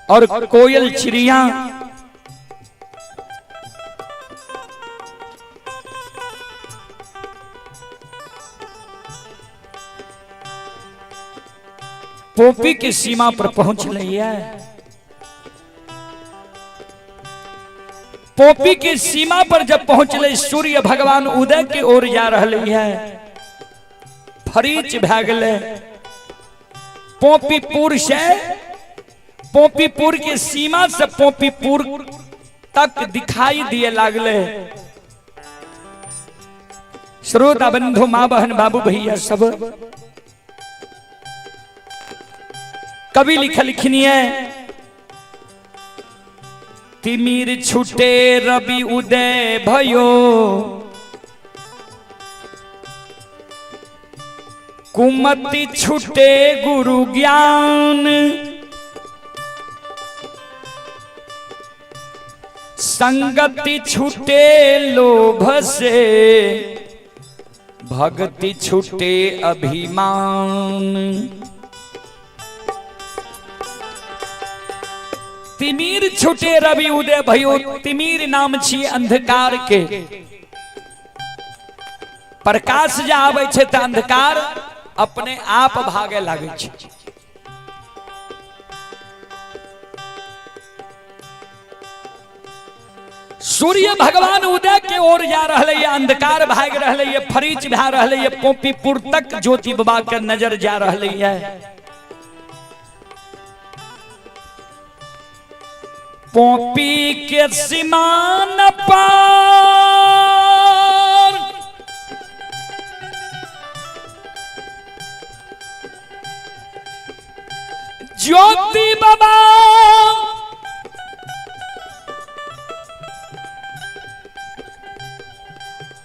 और कोयल चिड़िया पोपी की सीमा पर पहुंच रही है। पोपी की सीमा पर जब पहुंचले, सूर्य भगवान उदय की ओर जा रही है। फरीच भै गेलै पोपीपुर से, पोपीपुर के सीमा से पोपीपुर तक दिखाई दिए लागले। श्रोता बंधु, माँ बहन, बाबू भैया सब, कवि लिखलखिन है, तिमिर छूटे रवि उदय भयो, कुमति छूटे गुरु ज्ञान, संगति छूटे लोभ से, भक्ति छूटे अभिमान। तिमिर छूटे रवि उदय भयो, तिमिर नाम छी अंधकार के। प्रकाश जे आबै छै तऽ अंधकार अपने आप भागे लागै छै। सूर्य भगवान उदय के ओर जा रहले है, अंधकार भाग रहले है, फरीच भा रहले है। पोपीपुर तक ज्योति बाबा के नजर जा रहले है। पोपी के सीमान पर ज्योति बाबा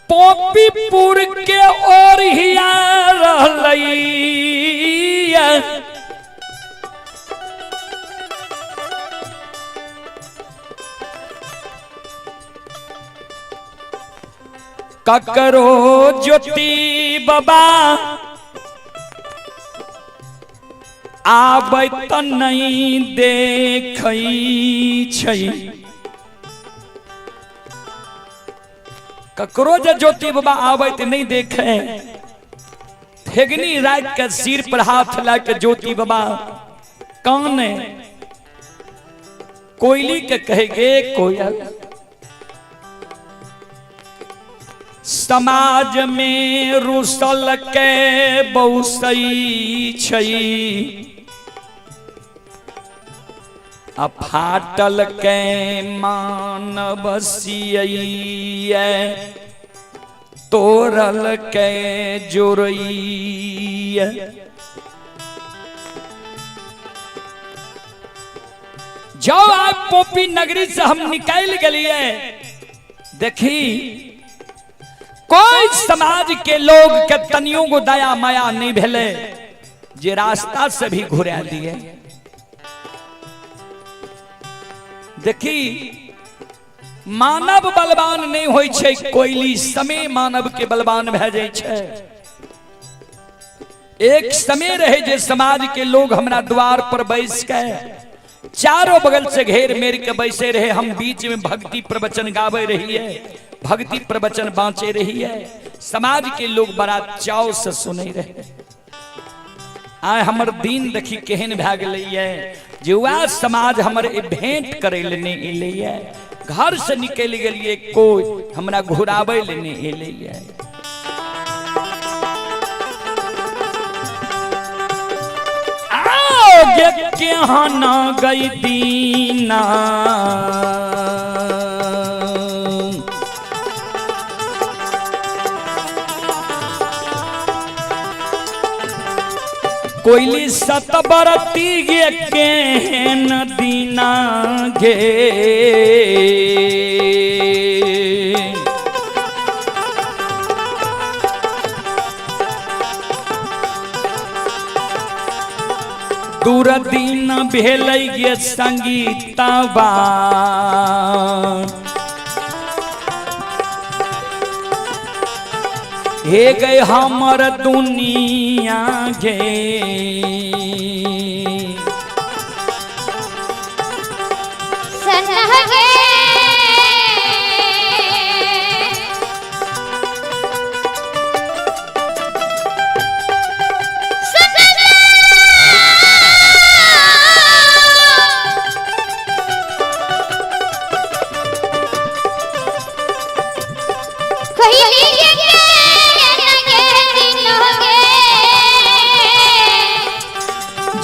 पोपीपुर के ओर हिया रहलैया। ककरो ज्योति बाबा आबै त नहीं देखै छै। ककरो जे ज्योति बाबा आबै त नहीं देखे, ठेगनी राख के सिर पर हाथ ला के ज्योति बाबा काने कोयली के कहेगे कोयल, समाज में रुसल के बौसई छै, आ फाटल के मानव सियैया, तोरल के जोड़ैया। जाओ आप पोपी नगरी से हम निकाल गलिए, देखी कोई समाज के लोग के तनियों को दया माया नहीं भेले, जे रास्ता से भी घुरा दिए। देखी मानव बलवान नहीं होई छै, कोयली समय मानव के बलवान भए जाय छै। एक समय रहे जे समाज के लोग हमरा द्वार पर बैस के चारों बगल से घेर मेर के बैसे रहे, हम बीच में भक्ति प्रवचन गावे रहिए, भक्ति प्रवचन बांचे रहिए, समाज के लोग बड़ा चाव से सुने रहे। आय हमर दिन देखी केहन भए गेलैये जे वएह समाज हमर भेंट करे ले नहीं एलैये, घर से निकलि गेलिए कोई हमरा घुराबै ले नहीं एलैये। आओ केहन गई दीना, कोयली सतबरती गे केहन दीना गे। दूर दिन भेलै गे संगीतवा, हे गए हमर दुनिया गे।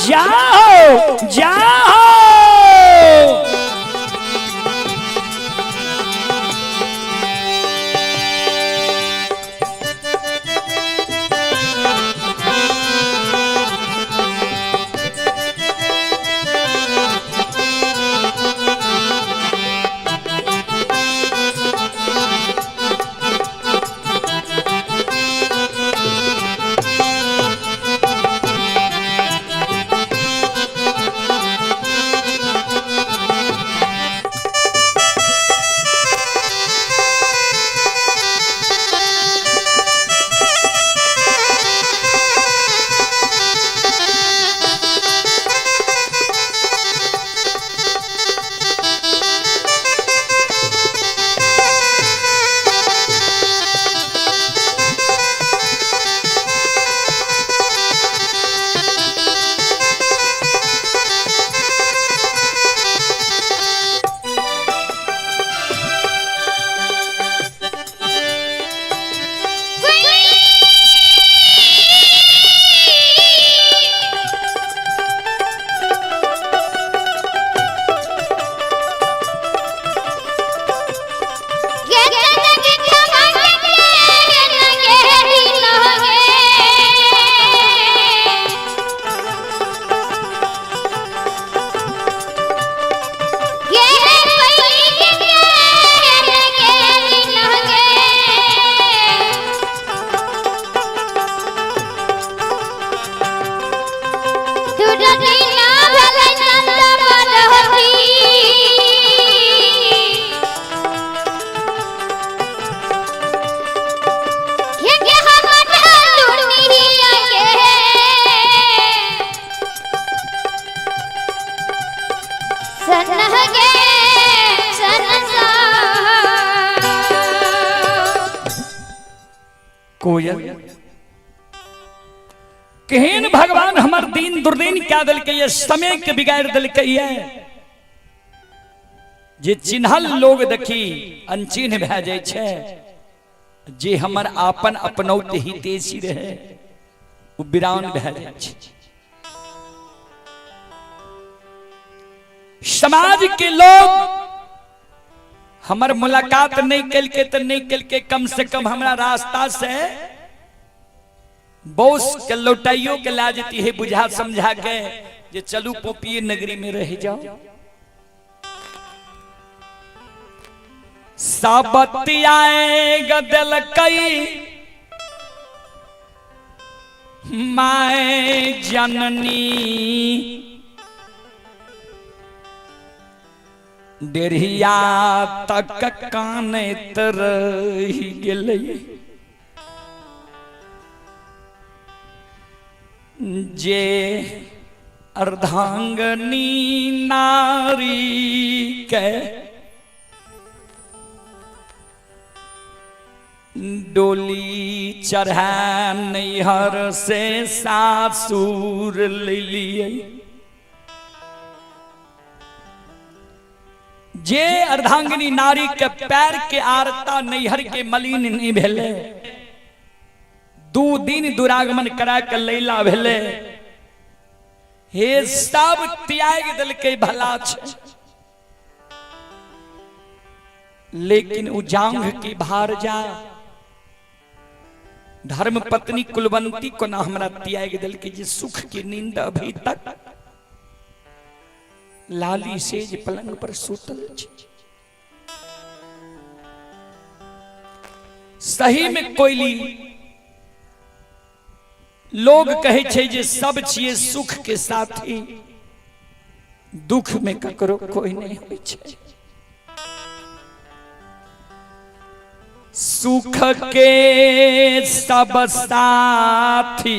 जाओ जाओ कोयल केहन भगवान हमर दिन दुर्दिन क्या देलकै ये, समय के बिगाड़ देलकै ये, जे चिन्हल लोग देखी अनचिन्ह भए जाइ छै, जे हमर आपन अपनौत हितेशी रहे ओ बिरान भए जाइ छै। समाज के लोग हमर मुलाकात नहीं केलकै तऽ नहीं केलकै, कम से कम हमरा रास्ता से बौस के लौटाइयो के ला जेती है बुझा समझा के जे चलू पोपिये नगरी में रह जाओ। साबतियाए गदल कई my जननी डेढ़िया तक कानैत रहि गेलै, जे अर्धांगनी नारी के डोली चढ़ा नैहर से सासुर लेलियै। जे अर्धांगिनी नारी के पैर के आरता नैहर के मलिन नहीं भेले, 2 दिन दुरागमन करा के लैला भेले, हे सब त्याग देलकै भला छै, लेकिन उ जांघ की भार जा धर्म पत्नी कुलवंती को ना हमरा त्याग देलकै, जे सुख की नींद अभी तक लाली सेज पलंग पर सुतल छै। सही में कोयली लोग कहै छै जे सब छियै सुख के साथी, दुख में ककरो कोई नहीं होइ छै। सुख के सब साथी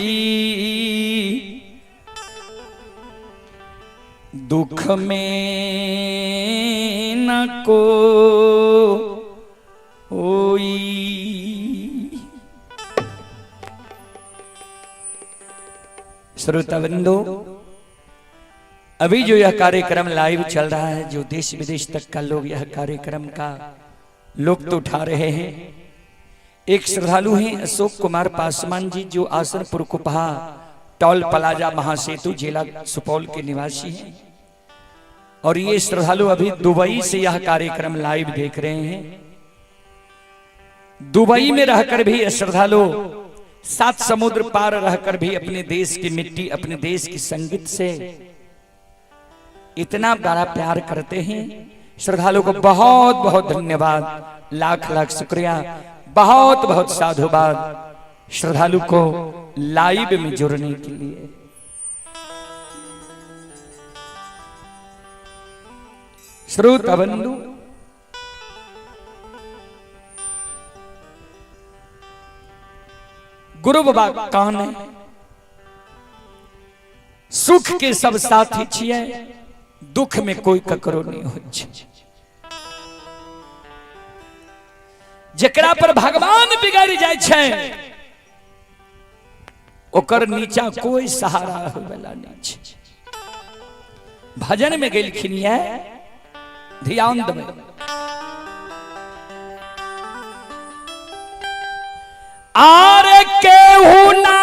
दुख में न को होई। श्रोतावृंदो, अभी जो यह कार्यक्रम लाइव चल रहा है, जो देश विदेश तक का लोग यह कार्यक्रम का लुत्फ उठा रहे हैं, एक श्रद्धालु हैं अशोक कुमार पासवान जी, जो आसनपुर कुपहा टोल प्लाजा महासेतु जिला सुपौल के निवासी हैं, और ये श्रद्धालु अभी दुबई से यह कार्यक्रम लाइव देख रहे हैं। दुबई में रहकर भी श्रद्धालु 7 समुद्र पार रहकर भी अपने देश की मिट्टी, अपने देश की संगीत से इतना बड़ा प्यार करते हैं। श्रद्धालु को बहुत बहुत धन्यवाद, लाख लाख शुक्रिया, बहुत बहुत साधुवाद श्रद्धालु को लाइव में जुड़ने के लिए। श्रोता बंधु, गुरु बाबा कान है, सुख के सब साथी छिए, दुख में कोई ककरो नहीं होइ छै। जेकरा पर भगवान बिगड़ जाय छै ओकर नीचा कोई सहारा होय वाला नहीं छै। भजन में गेलखिन ये, ध्यान देबै। आर केहू ना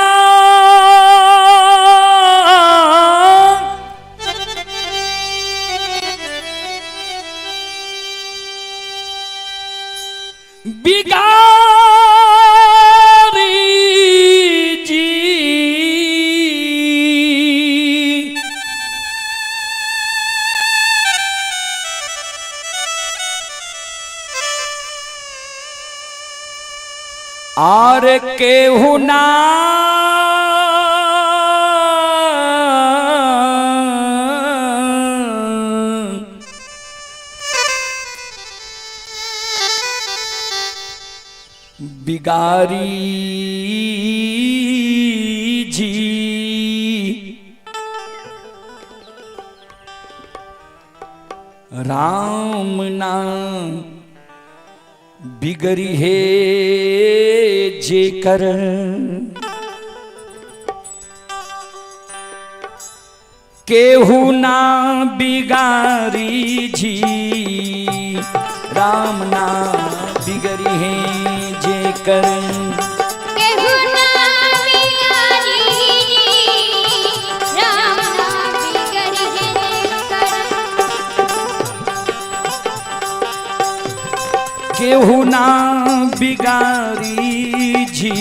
बिगारी जी, आर केहू ना बिगारी जी, राम ना बिगड़ी हे जेकर केहू ना बिगारी जी, राम ना बिगड़ी है जेकर। केहू ना बिगारी जी, राम ना बिगड़ी है जेकर। केहू ना बिगारी जी,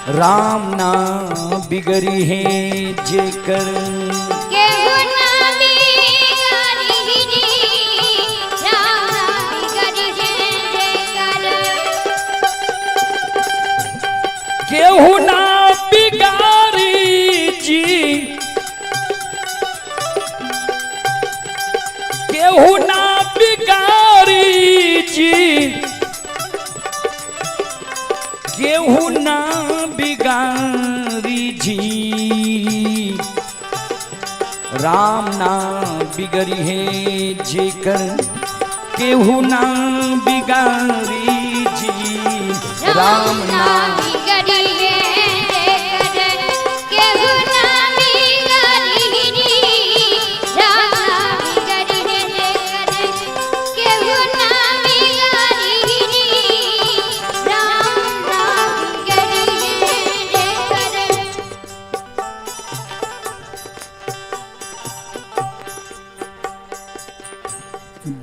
राम ना बिगड़ी है जेकर। केहू ना बिगारी जी, राम ना बिगड़ी है जेकर। केहू ना बिगारी जी, केहू ना बिगारी जी, केहू ना बिगारी जी, राम ना बिगड़ी है जेकर। केहू ना बिगारी जी, राम ना बिगड़ी है जेकर। केहू ना बिगारी जी, राम ना बिगड़ी है जेकर। केहू ना बिगारी जी, राम ना बिगड़ी है जेकर।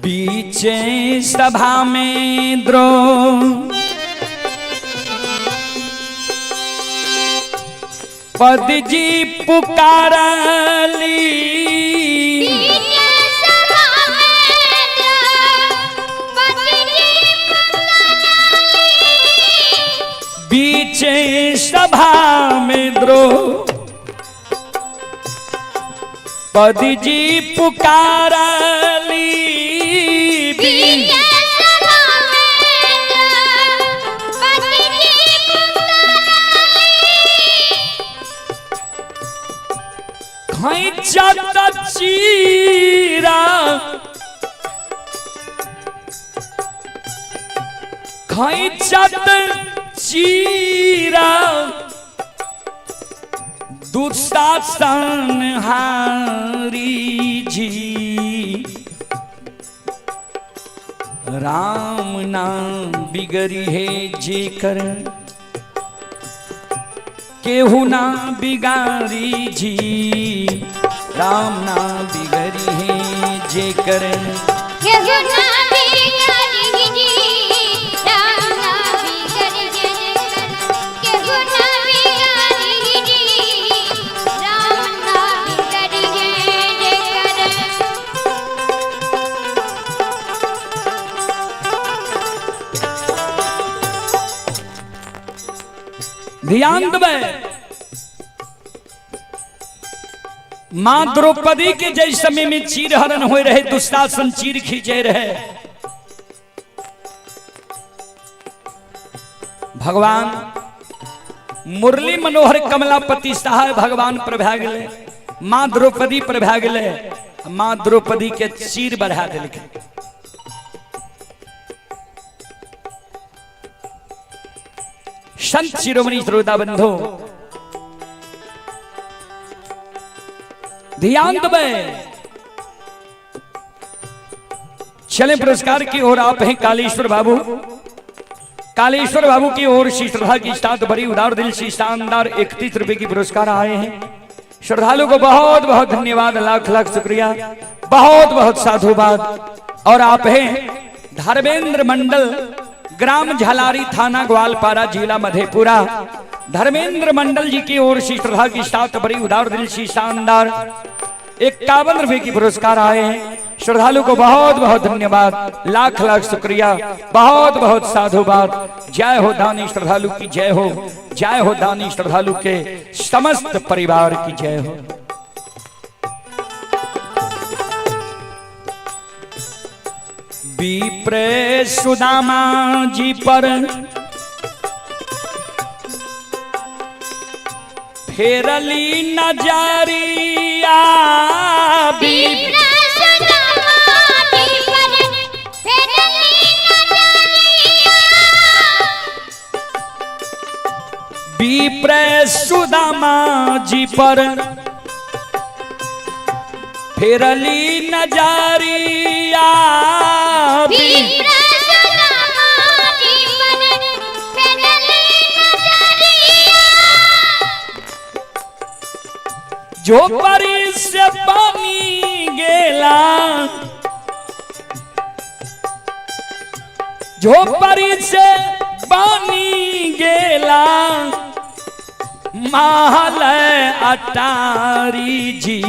बीचे सभा में द्रोह पद जी पुकारली, बीचे सभा में द्रौपदी जी पुकारली। बीचे सभा में द्रोह पद जी पुकारली, बीचे सभा में द्रौपदी जी पुकारली। खैचत चीरा खैचत चीरा दुशासन हारी जी, राम नाम बिगड़ी है जेकर। केहू ना बिगारी जी, राम ना बिगड़ी है जेकर। केहू ना बिगारी जी, राम ना बिगड़ी है जेकर। केहू ना बिगारी जी, राम ना बिगड़ी है जेकर। ध्यान देबै, मां द्रौपदी के जै समय में चीर हरण हो रहे, दुशासन चीर खींचे रहे, भगवान मुरली मनोहर कमलापति साहब भगवान पर भए गेलै, मां द्रौपदी पर भए गेलै, मां द्रौपदी के चीर बढ़ा देलकै। संत शिरोमणि श्रोता बंधु ध्यान देबै। चले पुरस्कार की ओर आप हैं कालेश्वर बाबू। कालेश्वर बाबू की ओर से श्रद्धा की साथ बड़ी उदार दिल से शानदार 31 रुपए की पुरस्कार आए हैं। श्रद्धालु को बहुत बहुत धन्यवाद, लाख लाख शुक्रिया, बहुत बहुत साधुवाद। और आप हैं धर्मेंद्र मंडल, ग्राम झलारी, थाना ग्वालपारा, जिला मधेपुरा। धर्मेंद्र मंडल जी की ओर से श्रद्धा की साथ बड़ी उदार दिल से शानदार 51 रुपए की पुरस्कार आए हैं। श्रद्धालु को बहुत बहुत धन्यवाद, लाख लाख शुक्रिया, बहुत बहुत साधुवाद। जय हो दानी श्रद्धालु की जय हो, जय हो दानी श्रद्धालु के समस्त परिवार की जय हो। विप्रे सुदामा जी पर फेरली नजरिया, विप्र सुदामा जी पर विप्र सुदामा जी पर फेरली नजरिया। विप्र सुदामा जी पर फेरली नजरिया। जो परी से पानी गेला, जो परी से पानी गेला महल अटारी जी,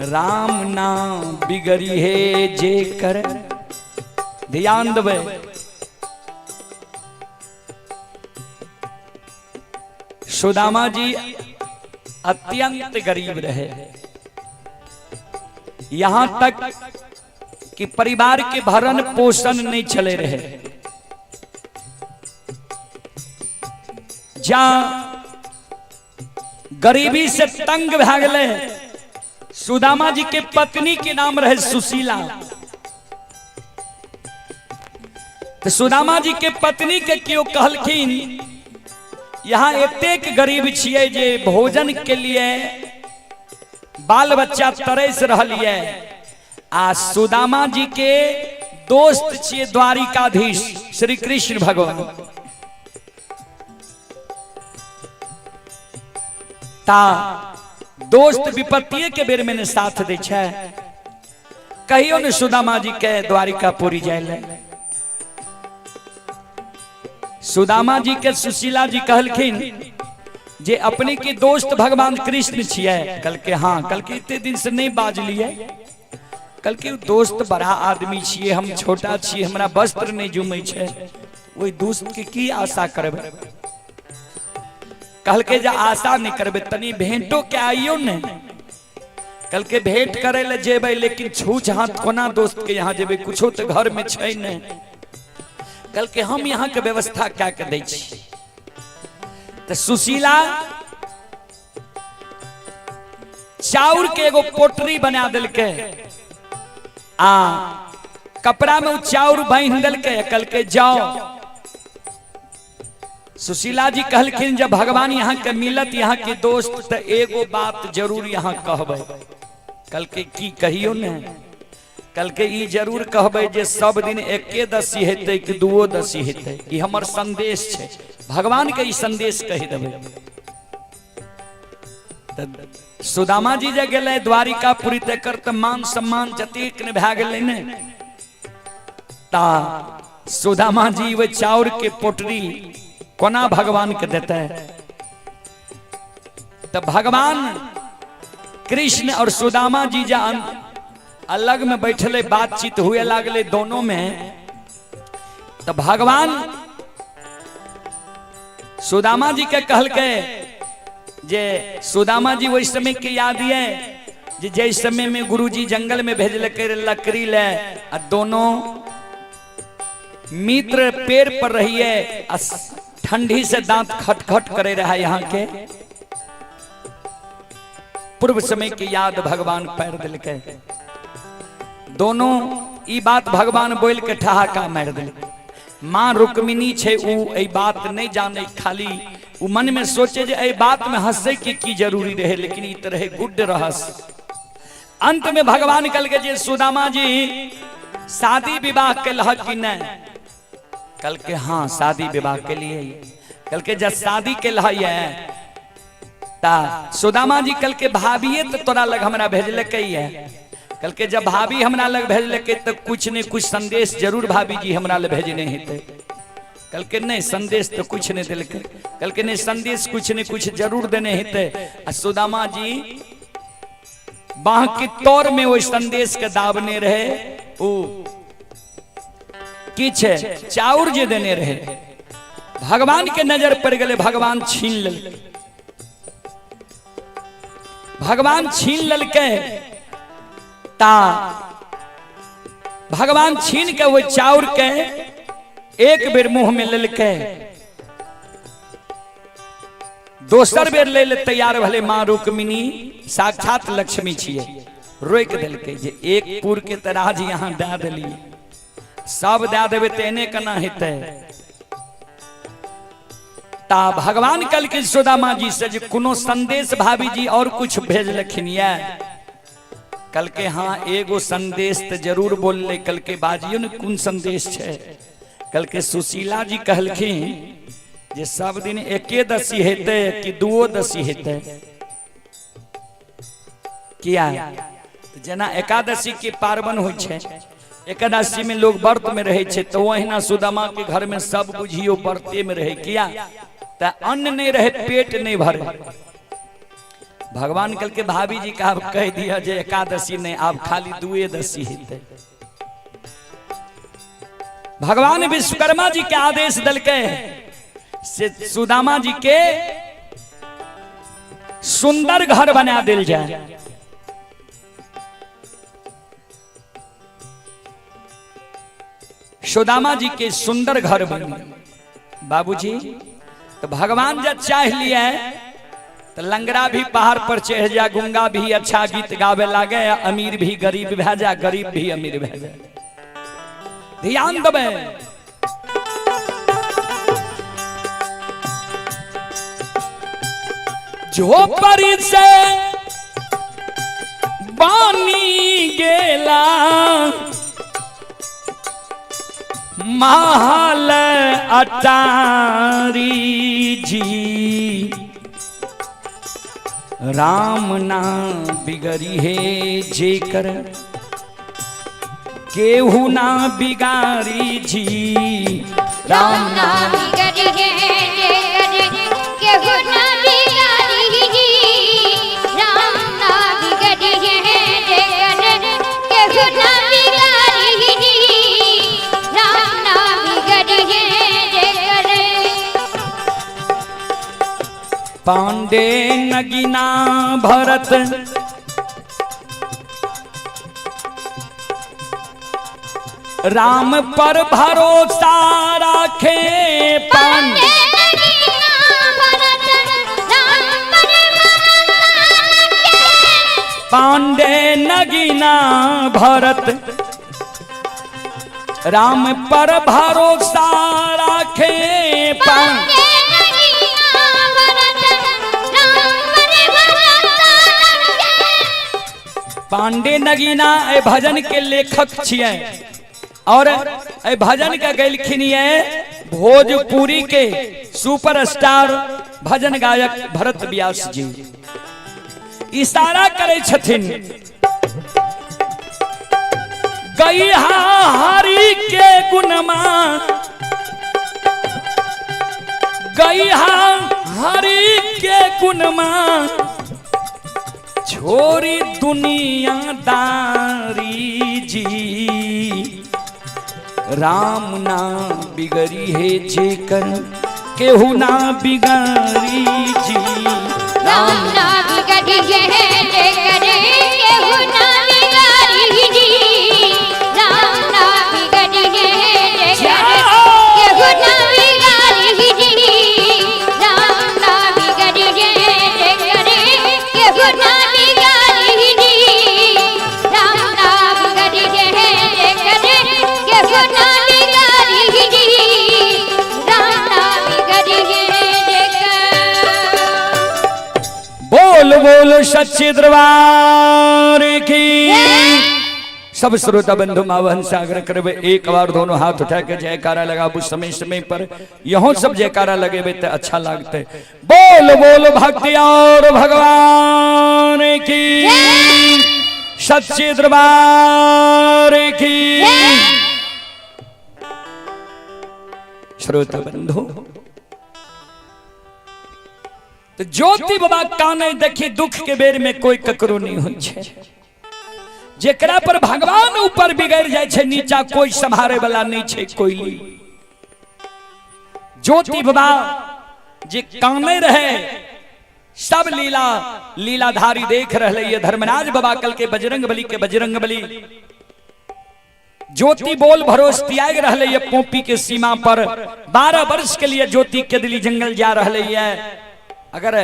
राम नाम बिगड़ी है जे कर। ध्यान देबै, सुदामा जी अत्यंत गरीब रहे, यहां तक कि परिवार के भरण पोषण नहीं चले रहे। जा गरीबी से तंग भए गेलै, सुदामा जी के पत्नी के नाम रहे सुशीला। तो सुदामा जी के पत्नी के केओ कहलखिन, यहाँ एतेक गरीब छियै जे भोजन के लिए बाल बच्चा तरस रहल ये, आ सुदामा जी के दोस्त छियै द्वारिकाधीश श्री कृष्ण भगवान, ता दोस्त विपत्तिये के बेर में ने साथ दै छै। कहियो ने सुदामा जी के द्वारिकापुरी जाय ले। सुदामा जी के सुशीला जी कहलखिन जे अपने के दोस्त भगवान कृष्ण छियै। कहलकै हाँ। कहलकै इतने दिन से नहीं बाजलियै। कहलकै उ दोस्त बड़ा आदमी छियै, हम छोटा छियै, हमरा वस्त्र नहीं जुमै छै, ओहि दोस्त के की आशा करबै? कहलकै जे आशा नहीं करबै, तनी भेंटो के आइयो ने। कहलकै भेंट करे ले जेबै, लेकिन छूछ हाथ कोना दोस्त के यहाँ जेबै, कुछो तो घर में छै नहीं। कहलकै हम यहाँ के व्यवस्था क्या के दै छी। तो सुशीला चाउर के एगो पोटरी बना देलकै आ कपड़ा में उ चाउर बांधि देलकै। कहलकै जाओ। सुशीला जी कहलखिन जब भगवान यहाँ के मिलत, यहाँ के दोस्त, तो एगो बात जरूर यहाँ कहबै। कहलकै की कहियो ने। कहलकै ई जरूर कहबै जे सब दिन एके दसी हेतै कि दुओ दसी हेतै, ई हमर संदेश छै, भगवान के ई संदेश कहि देबै। तऽ सुदामा जी जे गेलै द्वारिकापुरी, तकर तऽ मान सम्मान जतेक ने भए गेलै ने। ता सुदामा जी ओहि चाउर के पोटरी कोना भगवान के देतै? तऽ भगवान कृष्ण और सुदामा जी जा अलग में बैठले, बातचीत हुए लागले दोनों में। तो भगवान सुदामा जी के कहलकै जे सुदामा जी ओहि समय के याद ये जे जै समय में गुरुजी जंगल में भेजलकै लकड़ी ले, आ दोनों मित्र पेड़ पर रहिए आ ठंडी से दांत खटखट करे रहा। यहाँ के पूर्व समय के याद भगवान पैर दिलकै। दोनों ई बात भगवान बोल के ठहाका मारि देलकै। माँ रुक्मिणी छै, उ एहि बात नहीं जाने, खाली उ मन में सोचे जे एहि बात में हंसे के की जरूरी रहे, लेकिन ई तरह गुड रहस्य। अंत में भगवान कहलकै जे सुदामा जी शादी विवाह केलह कि नहीं? कहलकै हाँ, शादी विवाह के लिए। कहलकै जब शादी केलह ये ता सुदामा जी कहलकै भाभीए तो तोरा लग हमरा भेजलकै ये। कहलकै जब भाभी हमरा लग भेजलकै तो कुछ ने कुछ संदेश जरूर भाभी जी हमरा लग भेजने हेतै। कहलकै नहीं, संदेश तो कुछ नहीं देलकै। कहलकै नहीं, संदेश कुछ ने कुछ जरूर देने हेतै। आ सुदामा जी बाह के तौर में ओहि संदेश के दाबने रहे। उ किछ चाउर जे देने रहे, भगवान के नजर पड़ गेलै, भगवान छीन लेलकै। भगवान छीन लेलकै ता भगवान छीन के ओहि चाउर के एक बेर मुंह में लेलकै, दोसर बेर ले ले तैयार भले माँ रुक्मिणी साक्षात लक्ष्मी छियै, रोकि देलकै जे एक पुर के तऽ राज यहाँ दए देलियै, सब दए देबै तऽ एने केना हेतै? ता भगवान कहलखिन सुदामा जी से जे कोनो संदेश भाभी जी और कुछ भेजलखिन ये? कहलकै हाँ, एगो संदेश तो जरूर बोलले। कहलकै बाजियो ने कोन संदेश छै? कहलकै सुशीला जी कहलखिन जे सब दिन एके दसी हेतै कि दुओ दसी हेतै? किया जेना एकादशी के पार्वण होइ छै, एकादशी में लोग व्रत में रहे छै, तो ओहिना सुदामा के घर में सब बुझियो व्रते में रहे। किया त अन्न नहीं रहे, पेट नहीं भरे। भगवान कहलकै भाभी जी का कह दिया जे एकादशी नहीं, आब खाली दुए दसी हेतै। भगवान विश्वकर्मा जी के आदेश दलकै से सुदामा जी के सुंदर घर बना दिल जाए। सुदामा जी के सुंदर घर बनी बाबूजी। तो भगवान जब चाह लिए तो लंगड़ा भी पहाड़ पर चढ़ जा, गुंगा भी अच्छा गीत गावे लागे, अमीर भी गरीब भै जा, गरीब भी अमीर भै जा। ध्यान देबै, झोपड़ी से बानी गेला महल अटारी जी, राम ना बिगड़ी है जेकर केहू ना बिगाड़ी जी, राम ना बिगड़ी है जेकर केहू ना बिगाड़ी जी, राम ना बिगड़ी है जेकर केहू ना बिगाड़ी जी, राम ना बिगड़ी है जेकर। पांडे नगीना भरत राम पर भरोसा राखे, पांडे नगीना भरत राम पर भरोसा राखे, पांडे नगीना भरत राम पर भरोसा राखे, पांडे नगीना भरत राम पर भरोसा राखे। पांडे नगीना ए भजन के लेखक छियै और ए भजन के गैलखिन ये भोजपुरी के सुपरस्टार भजन गायक भरत व्यास जी। इशारा करे छथिन गैहा हरि के गुणमा, गैहा हरि के गुणमा छोरी दुनियादारी जी, राम ना बिगड़ी है जेकर केहू ना बिगाड़ी जी, राम ना बिगड़ी है जेकर केहू ना बिगाड़ी जी, राम ना बिगड़ी है जेकर केहू ना बिगाड़ी जी, राम ना बिगड़ी है जेकर केहू ना बिगाड़ी जी, राम ना बिगड़ी है जेकर केहू ना बिगाड़ी जी, राम ना बिगड़ी है जेकर। बोल बोल सच्चे दरबार की। सब श्रोता बंधु मावन सागर करबे एक बार दोनों हाथ उठा के जयकारा लगाबू। समय समय पर यहो सब जयकारा लगेबे तो अच्छा लगते। बोल बोल भक्ति और भगवान की, सच्चे दरबार की। श्रोता बंधु तो ज्योति बाबा काने देखी दुख के बेर में कोई ककरो नहीं होइ छै, जेकरा पर भगवान ऊपर बिगड़ जाय छै नीचा कोई संभारे वाला नहीं छै कोई। ज्योति बाबा जे काने रहे सब लीला लीलाधारी देख रहे ये धर्मराज बाबा कल के बजरंग बली के बजरंग बली। ज्योति बोल भरोस त्याग रहे ये पोपी के सीमा पर 12 वर्ष के लिए ज्योति के दिली जंगल जा रहे ये। अगर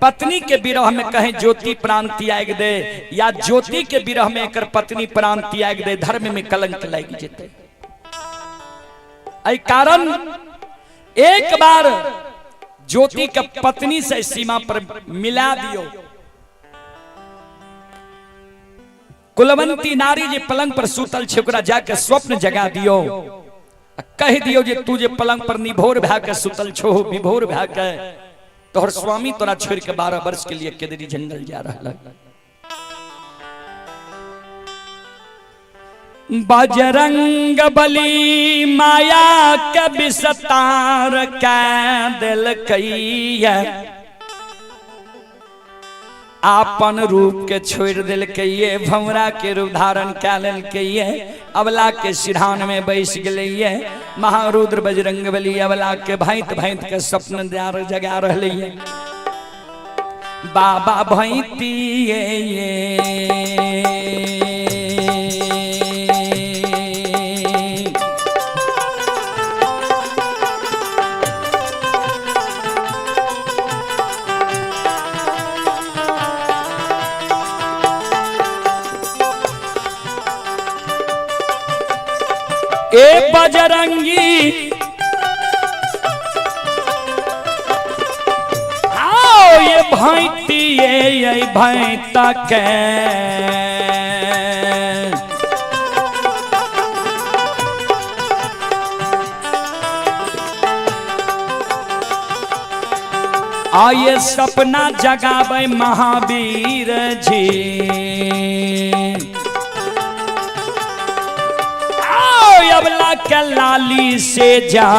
पत्नी के विरह में कहें ज्योति प्राण त्याग दे या ज्योति के विरह में एकर पत्नी प्राण त्याग दे, धर्म में कलंक लागि जेतै। एहि कारण एक बार ज्योति के पत्नी से सीमा पर मिला दियो। कुलवंती नारी जे पलंग पर सुतल छे ओकरा जाके स्वप्न जगा दियो, कह दियो जे तू जे पलंग पर निभोर भए के सुतल छो, विभोर भए के, तोहर स्वामी तोरा छोड़ के 12 वर्ष के लिए केदरी जंगल जा रहा है। बजरंग बली माया के विस्तार कै देलकैया, आपन रूप के छोड़ देलकैये, भंवरा के रूप धारण कै लेलकैये, अबला के सिरहान में बैस गेलैये। महारुद्र बजरंग बली अबला के भांति भांति के स्वप्न जगा रहलैये। बाबा भैतिये ए बजरंगी, आओ ये भाईती ये भाईता के आये सपना जगावे महावीर जी, अबला के लाली से जा।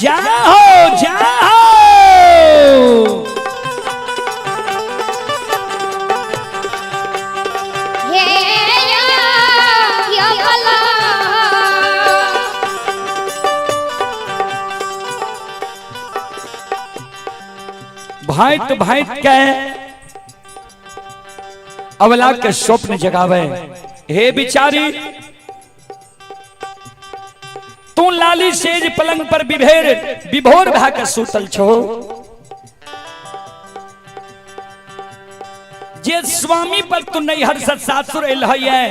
जाओ जाओ। भांत भांत के अवला के स्वप्न जगावे। हे बिचारी, तू लाली सेज पलंग पर विभेर विभोर भा के सुतल छो, जे स्वामी पर तू नैहर से सासुर एल है,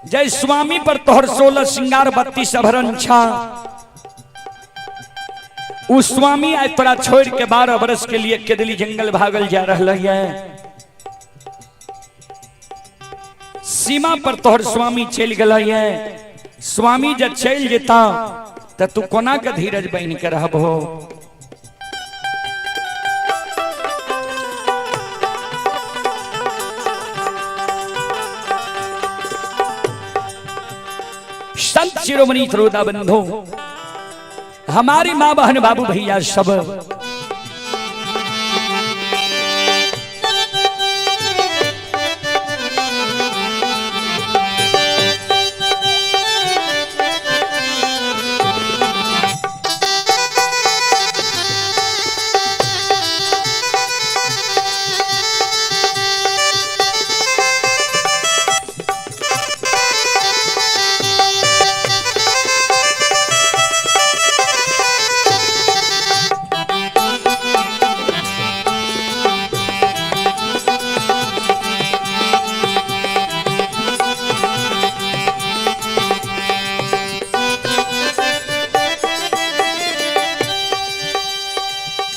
जय स्वामी पर तोहर 16 श्रृंगार 32 अभरण छा, उ स्वामी आय तोरा छोड़ के 12 वर्ष के लिए केदली जंगल भागल जा रहा है। सीमा पर तोहर स्वामी चल गल है। स्वामी जब चल जेता त तू कोना के धीरज बन के रहबो। संत शिरोमणि श्रोता बंधु, हमारी माँ बहन बाबू भैया सब,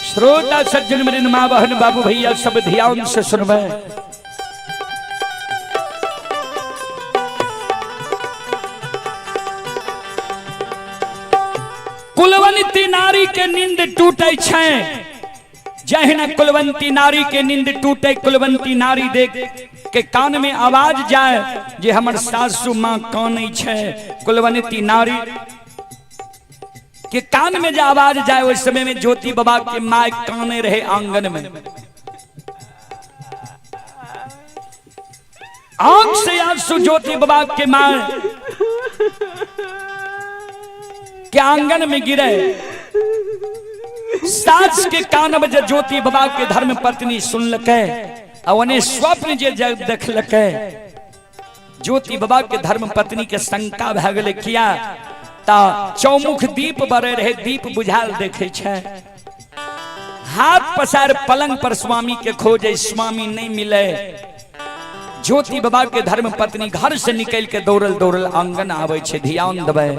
श्रोता सज्जन मेरे माँ बहन बाबू भैया सब ध्यान से सुनबे। कुलवंती नारी के नींद टूटे छै। जहिना कुलवंती नारी के नींद टूटे, कुलवंती नारी देख के कान में आवाज जाए जे हमर सासू माँ कानै छै। कुलवंती नारी के कान में जे आवाज जाए, उस समय में ज्योति बाबा के माय काने रहे आंगन में। आंख से आंसू ज्योति बाबा के माय के आंगन में गिरे। सास के कान में जे ज्योति बाबा के धर्म पत्नी सुनलकै आ ओने स्वप्न जे देखलकै, ज्योति बाबा के धर्म पत्नी के शंका भए गेलै। किया ता चौमुख दीप बरे रहे, दीप बुझाल देखे छै। हाथ पसार पलंग पर स्वामी के खोजे, स्वामी नहीं मिले। ज्योति बाबा के धर्म पत्नी घर से निकल के दौड़ल दौड़ल आंगन आबै छै। ध्यान देबै,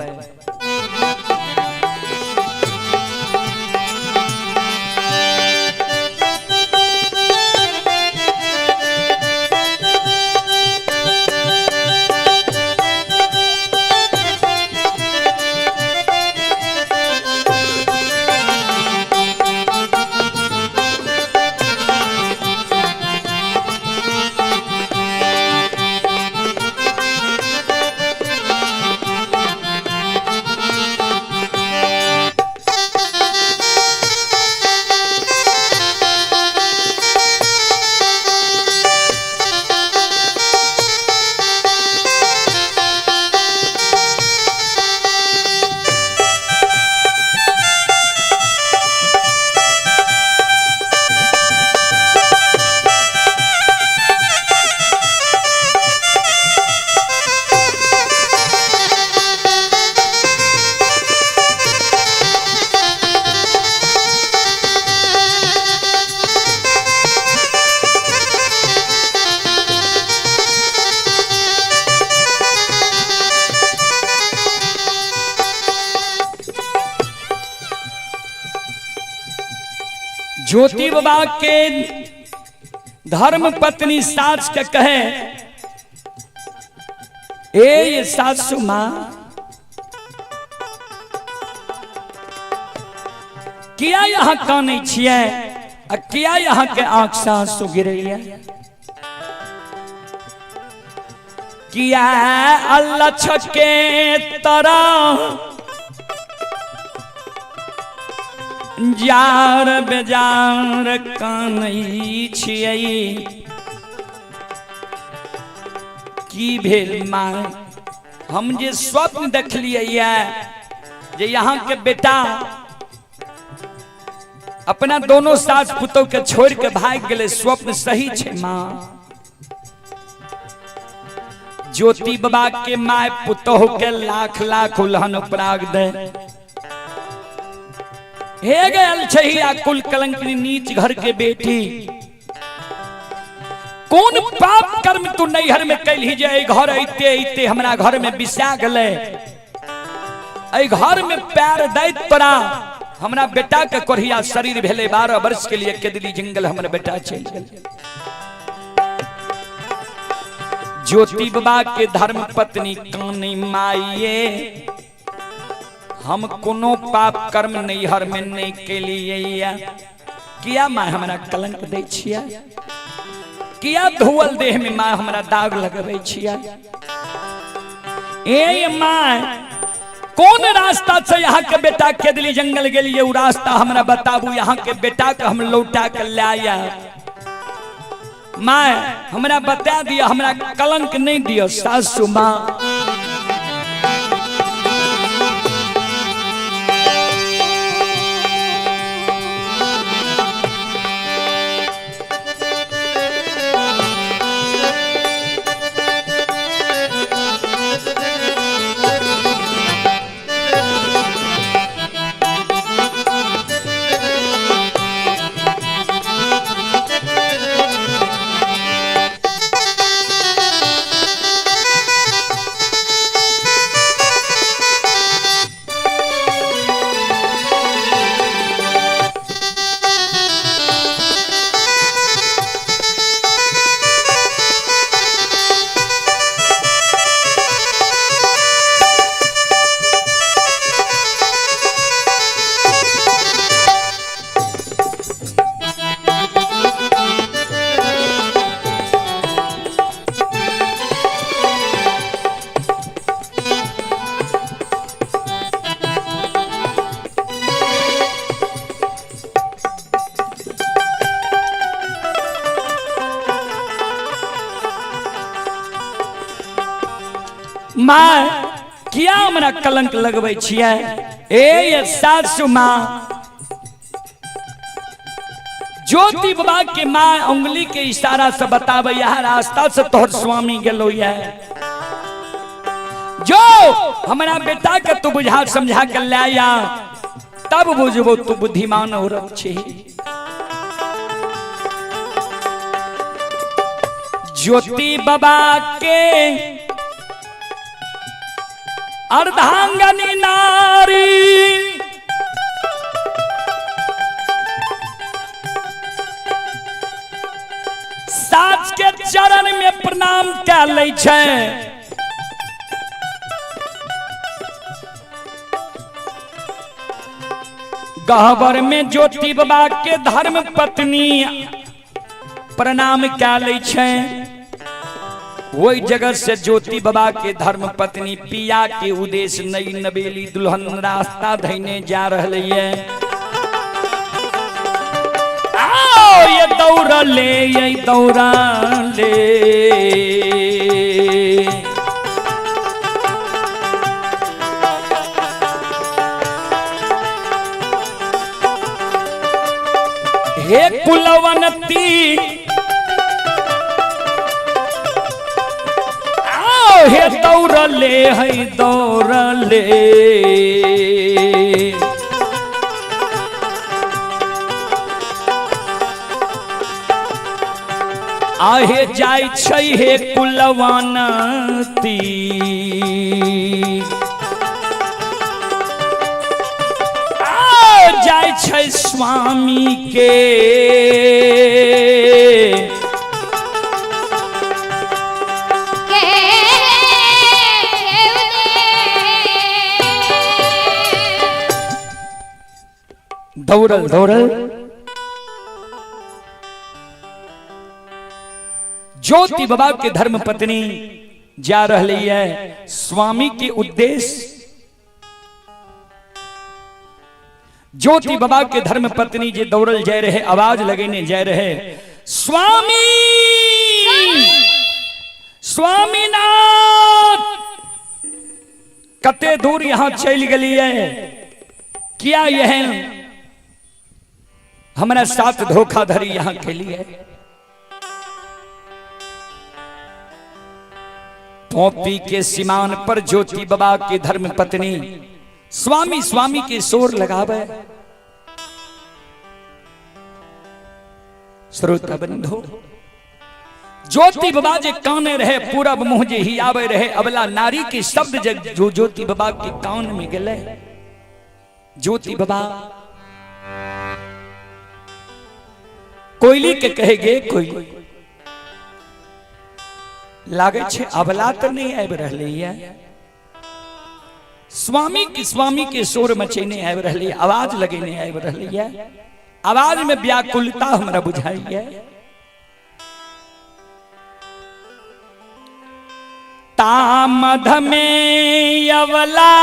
ज्योति बाबा के धर्म पत्नी सास के कहे, ए ये सासू माँ, किया यहाँ कानै छियै आ किया यहाँ के आंख से आंसू गिरैया? किया अल्लाह छके तरा जार बेजार कानै छियै? की भेल माँ? हम जे स्वप्न देखलियै जे यहाँ के बेटा अपना दोनों सास पुतोह के छोड़ के भाग गेलै, स्वप्न सही छै माँ? ज्योति बाबा के my पुतोह के लाख लाख उल्हन उपराग दे। हे गयल छही आ कुल कलंकिनी नीच घर के बेटी, कौन पाप कर्म तू नैहर में कैलही जे एहि घर अइते अइते हमरा घर में बिसा गेलै? एहि घर में पैर दैत तोरा हमरा बेटा के कोढ़िया शरीर भेलै। 12 वर्ष के लिए केदली जंगल हमर बेटा चलि गेल। ज्योति बाबा के धर्म पत्नी कानी माइये, हम कोनो पाप कर्म नैहर में नहीं केलियै, किया माँ हमरा कलंक दै छियै? किया धोअल देह में माँ हमरा दाग लगबै छियै? ए माँ, कौन रास्ता से यहाँ के बेटा केदली जंगल गेलिए, उ रास्ता हमरा बताबू, यहाँ के बेटा के हम लौटा के लाया। माँ हमरा बता दिया, हमरा कलंक नहीं दियो सासू माँ। माँ किया हमरा कलंक लगबै छियै? ए ये सासु माँ, ज्योति बाबा के माँ उंगली के इशारा से बतावे, यह रास्ता से तोहर स्वामी गेलो ये, जो हमरा बेटा के तू बुझा समझा के लाया तब बुझबो तू बुद्धिमान औरत छी। ज्योति बाबा के अर्धांगनी नारी सास के चरण में प्रणाम कै लै छै। गहबर में ज्योति बाबा के धर्म पत्नी प्रणाम कै लै छै। वही जगह से ज्योति बाबा के धर्म पत्नी पिया के उद्देश्य नई नवेली दुल्हन रास्ता धैने जा रहे है। आओ ये दौड़ ले, ये दौड़ा ले, हे कुलवंती, आओ हे दौड़ ले, हे दौड़ ले। आहे जाय छै हे कुलवंती, जाय छै स्वामी के। दौड़ल दौड़ल ज्योति बाबा के धर्म पत्नी जा रही है स्वामी के उद्देश्य। ज्योति बाबा के धर्म पत्नी जे दौड़ल जाय रहे, आवाज लगेने जाय रहे, स्वामी स्वामीनाथ, कते दूर यहां चल गलिए, किया यह हमरा साथ धोखाधड़ी यहां के लिए। टोपी के सीमान पर ज्योति बाबा के धर्म पत्नी स्वामी स्वामी के शोर लगावे। श्रोता बंधु, ज्योति बाबा जे काने रहे, पूरब मुंह जे ही आवे रहे, अबला नारी के शब्द जो ज्योति बाबा के कान में गले। ज्योति बाबा कोयली के कहेगे, कोयली लागे छे अबला तो नहीं आबि रहलै है, स्वामी के स्वामी के शोर मचेने आबि रहलै, आवाज लगेने आबि रहलै है, आवाज में व्याकुलता हमरा बुझाइए। तामध में अवला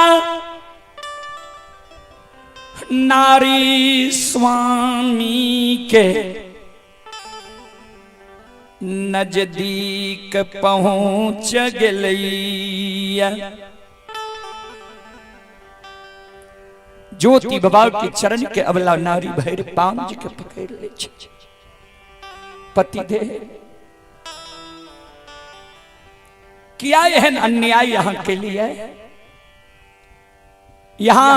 नारी स्वामी के नजदीक पहुंच गेलैया। ज्योति बाबा के चरण के अबला नारी भैर पांज के पकड़ ले छे। पति दे किया एहन अन्याय यहाँ के लिए? यहाँ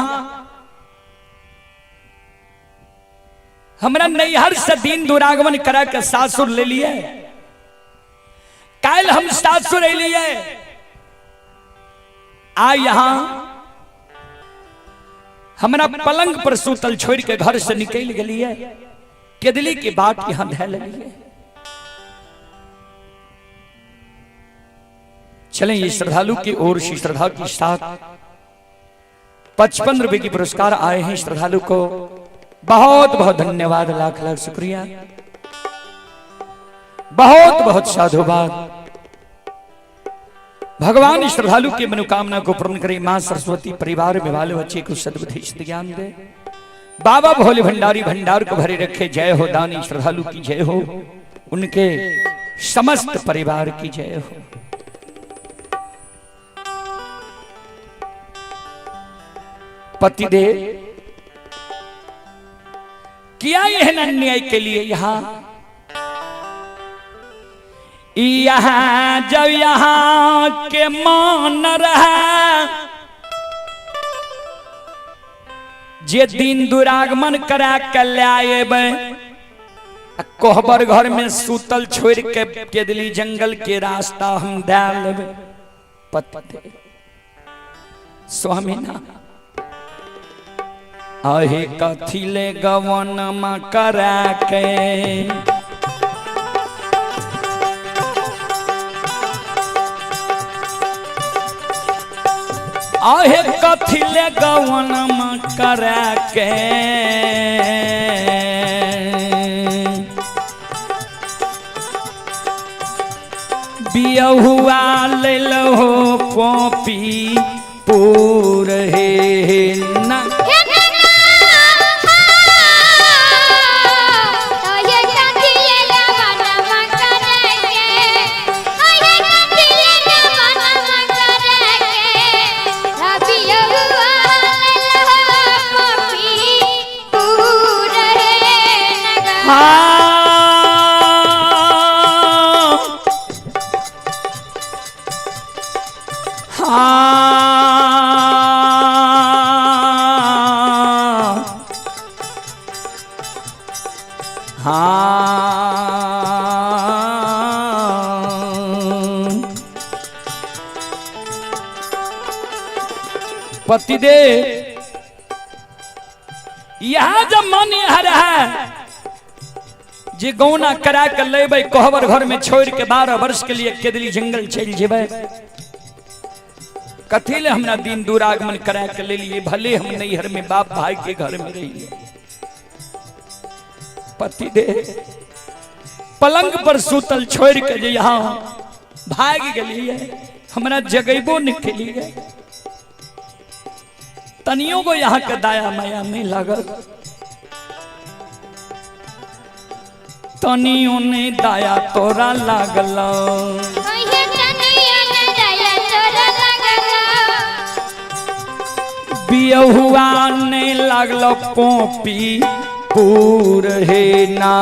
हमरा नैहर से दिन दुरागमन करा के सासुर ले लिए, काल हम सासुर लिए, आ यहाँ हमरा पलंग पर सूतल छोड़ के घर से निकल गलिए, केदली के बाट यहाँ धै लिए। चलें ये श्रद्धालु की ओर से श्रद्धा के साथ 55 रुपए की पुरस्कार आए हैं श्रद्धालु को, बहुत बहुत धन्यवाद, लाख लाख शुक्रिया, बहुत बहुत साधुवाद। भगवान श्रद्धालु की मनोकामना को पूर्ण करे, मां सरस्वती परिवार में बाल बच्चे को सद्बुद्धि ज्ञान दे, बाबा भोले भंडारी भंडार को भरे रखे। जय हो दानी श्रद्धालु की जय हो, उनके समस्त परिवार की जय हो। पतिदेव किया एहन अन्याय के लिए यहाँ यहाँ जब यहाँ के मान रहा जे दिन दुरागमन करा के लाएबै आ कोहबर घर में सूतल छोड़ के केदली जंगल के रास्ता हम दे लेबै। पति स्वामी ना अहे कथिले गवन मा करा के आहे कथिले गवन मा करा के बियहुआ लेलहो कॉपी पूर हे ना। हाँ हाँ हाँ। पतिदेव यहाँ जब मन हर है जे गौना करा के लेबै कोहबर घर में छोड़ के 12 वर्ष के लिए केदली जंगल चल जेबै, कथी ले हमरा दिन दुरागमन करा के ले लिए, भले हम नैहर में बाप भाई के घर में रहिए। पति दे पलंग पर सूतल छोड़ के जे यहाँ भाग गेलिए, हमरा जगैबो नहीं केलिए, तनियो को यहाँ के दाया माया नहीं लागल, तनियो ने दाया तोरा लागल। बियहुआ ने लागल कॉपी पूर हे ना।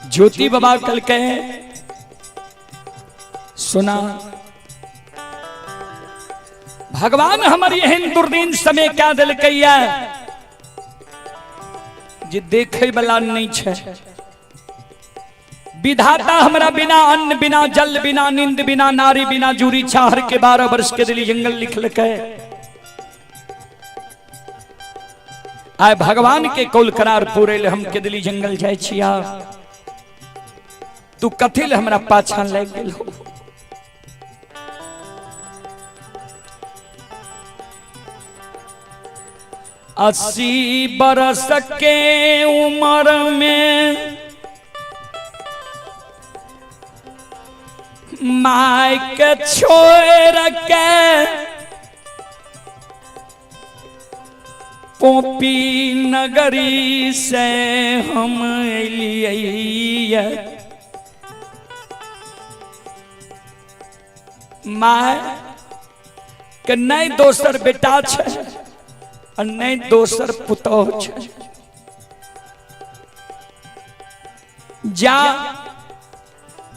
ज्योति बाबा कल के सुना भगवान हमर एहन दुर्दिन समय क्या दिलकैया जे देखे वाला नहीं छे। विधाता हमरा बिना अन्न बिना जल बिना नींद बिना नारी बिना जूरी छाहर के 12 वर्ष के दिली जंगल लिखलकै। आय भगवान के कौल करार पूरे ले हम के दिली जंगल जाय छिया, तू कथी ले हमरा पाछा लागि गेल हो। 80 बरस के उम्र में my के छोड़ के पोपी नगरी से हम एलियै। My के नहीं दोसर बेटा छे और नहीं दोसर पुतोह छे, जा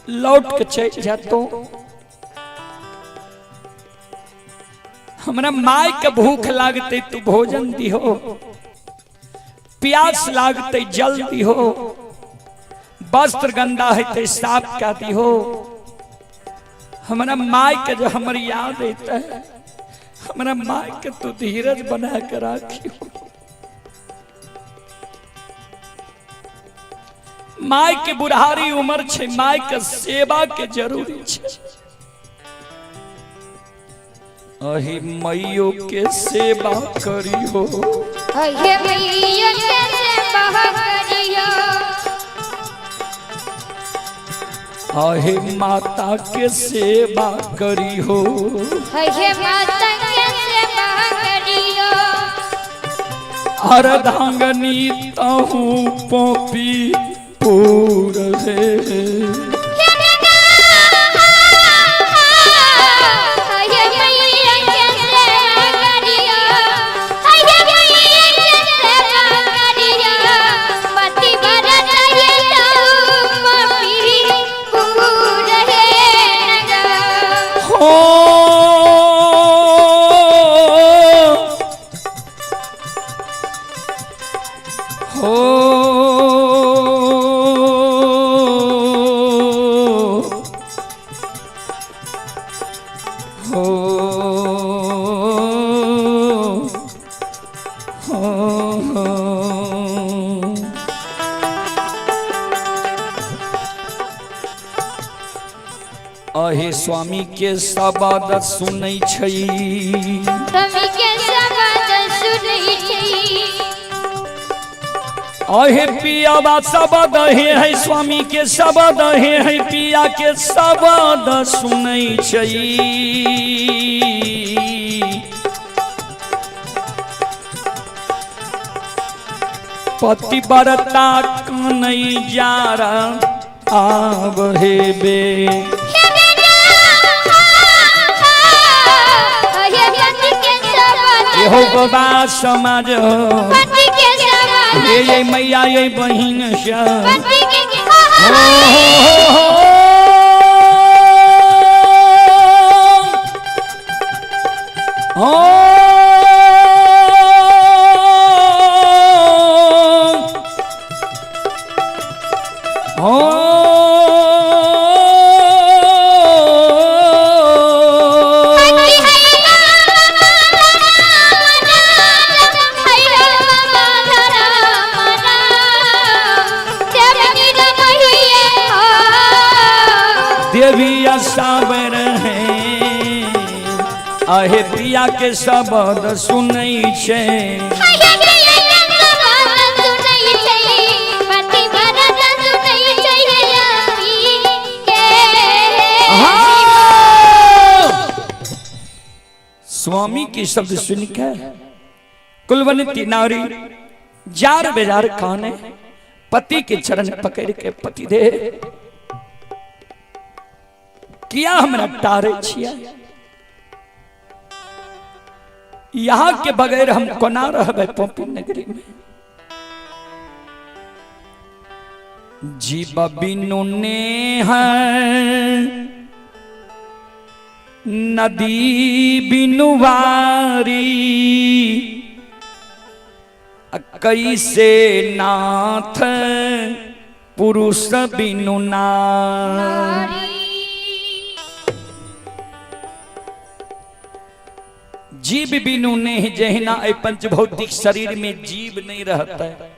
लौट के चल जा तो हमरा my के भूख लागते तू भोजन दिहो, प्यास लागते जल दिहो, वस्त्र गंदा है ते साफ कर दिहो। हमरा my के जो हमर याद आता है, हमरा my के तू धीरज बना के राखियो। My के बुढ़ारी उम्र छे, my के सेवा के जरूरी छे। अहि मैयो के सेवा करियो, अहे मैयो के सेवा करियो, आहे माता के सेवा करी हो। हे माता के सेवा करियो। अर्धांगनी तहु पोपी पूर हे। हे मैया के सेवा करियो, हे मैया के सेवा करियो, पति भरत ये पपी पूर हे नगा। हो हो हो हो। अहे स्वामी के शब्द सुनै छै। स्वामी के शब्द सुनै छै। अहे पियाबा शब्द हे है स्वामी के शब्द हे है पिया के शब्द सुनै छै। पतिव्रता कनै जार आब हे बे। हे पति के शब्द, एहो बाबा समाज हो। पति के शब्द, हे ये मैया ये बहिन सब। पति के हो हो हो हो देवी सावर है आहे पिया के शब्द सुनै छै। हाँ! स्वामी के शब्द सुनकर कुलवंती नारी जार बेजार खाने पति के चरण पकड़ के पति दे किया हमरा टारे छिया, यहाँ के बगैर हम कोना रहबै पोपी नगरी में। जीव बिनु नेह नदी बिनु वारी, कैसे नाथ पुरुष बिनु नारी। जीव बिनु नेह जहिना एहि पंचभौतिक शरीर में जीव नहीं रहता है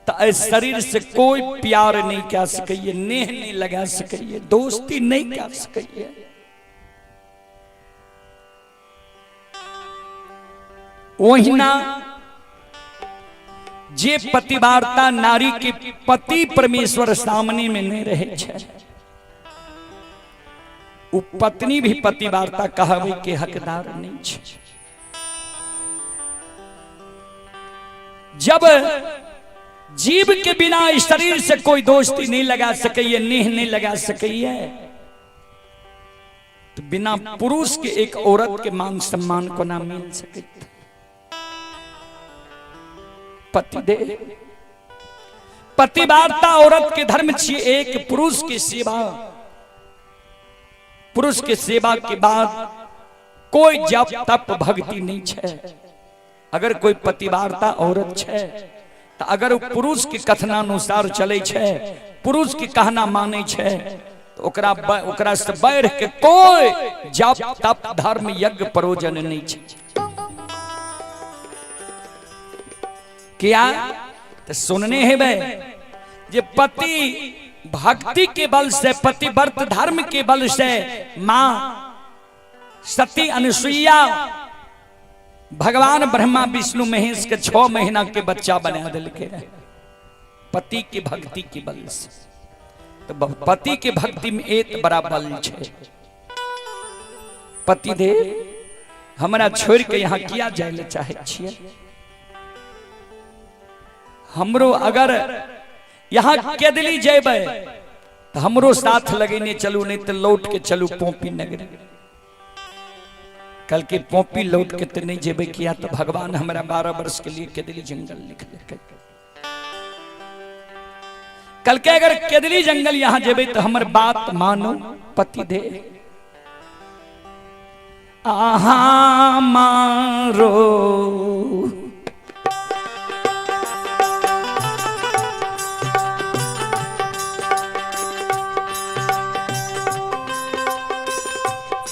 तो इस शरीर से कोई प्यार नहीं कर सकिए, नेह नहीं लगा सकिए, दोस्ती नहीं कर सकिए। ओहिना जे पतिवार्ता नारी के पति परमेश्वर सामने में नहीं रहे छे, उ पत्नी भी पतिवार्ता कहवे के हकदार नहीं छे। जब जीव के बिना इस शरीर से कोई दोस्ती नहीं लगा सके, नेह नहीं लगा सके, तो बिना पुरुष के एक औरत के मान सम्मान को ना मिल सके। पति दे पतिवार्ता औरत के धर्म छिए एक पुरुष की सेवा। पुरुष के सेवा के बाद कोई जप तप भक्ति नहीं छे। अगर कोई पतिवार्ता औरत छे तो अगर वो पुरुष के कथनानुसार चले छे, पुरुष के कहना माने छे, तो ओकरा ओकरा से बढ़ के कोई जप तप धर्म यज्ञ परोजन नहीं छे। क्या तो सुनने हेबे जे पति भक्ति के बल से, पतिव्रत धर्म के बल से मां सती अनुसुईया भगवान ब्रह्मा विष्णु महेश के 6 महीना के बच्चा बना दिलके रहे पति की भक्ति के बल से। तो पति के भक्ति में एक बड़ा बल छे। पति देव हमरा छोड़ के यहाँ किया जाए ले चाहे छियै? हमरो अगर यहाँ केदली जेबै तो हमरो साथ लगेने चलू, नहीं तो लौट के चलू पोपी नगरी। कल के पोपी लौट के तो नहीं जेबै, किया तो भगवान हमरा 12 वर्ष के लिए केदली जंगल लिख देलकै। कल के अगर केदली जंगल यहाँ जेबै तो हमर बात मानो पति दे। आहा मारो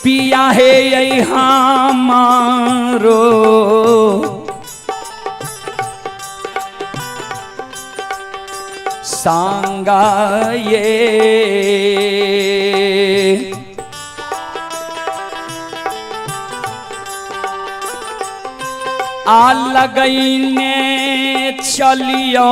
पिया हे यहाँ मारो सांगा ये आ लगैने चलियो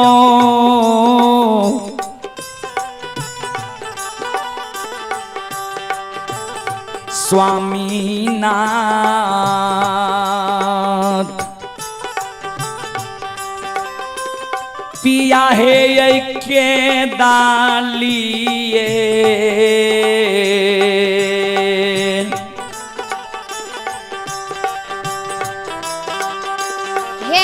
स्वामीनाथ पिया हे के डालिए हे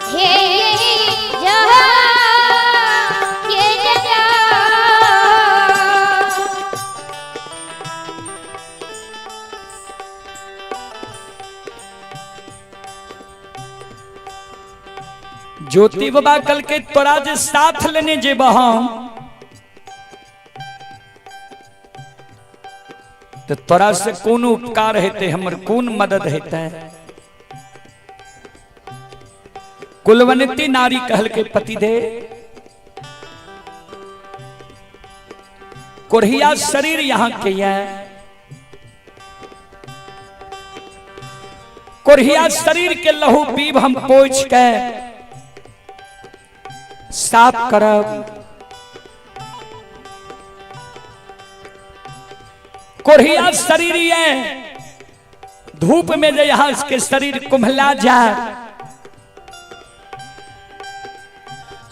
हे हे जगा हे जगा ज्योति बाबा कल के तोरा जे साथ लेने जेब हम तो तोरा से कोन उपकार हेतै, हमर कोन मदद हेतै? कुलवंती नारी कहल के पति दे कोढ़िया शरीर यहाँ के है, कोढ़िया शरीर के लहू पीब हम पोछ के साफ करब। कोढ़िया शरीर ये धूप में जे यहाँ के शरीर कुम्हला जाए,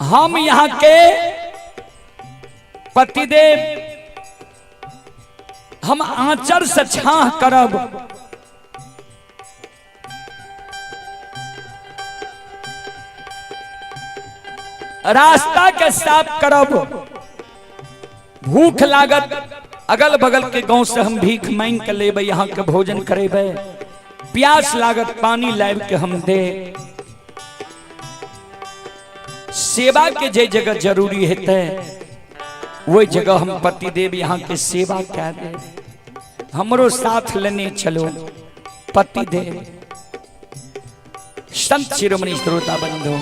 हम यहाँ के पतिदेव हम आंचर से छाह करब। रास्ता के साफ करब। भूख लागत अगल बगल के गांव से हम भीख मांग के लेबे, यहाँ के भोजन करेबे। प्यास लागत पानी लाब के हम दे। सेवा के जे जगह जरूरी हेतै वही जगह हम पतिदेव यहाँ के सेवा कह दे। हमरो साथ लेने चलो पतिदेव। संत शिरोमणि श्रोता बंधु,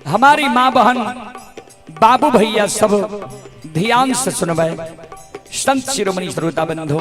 हमारी माँ बहन बाबू भैया सब ध्यान से सुनबे। संत शिरोमणि श्रोता बंधु,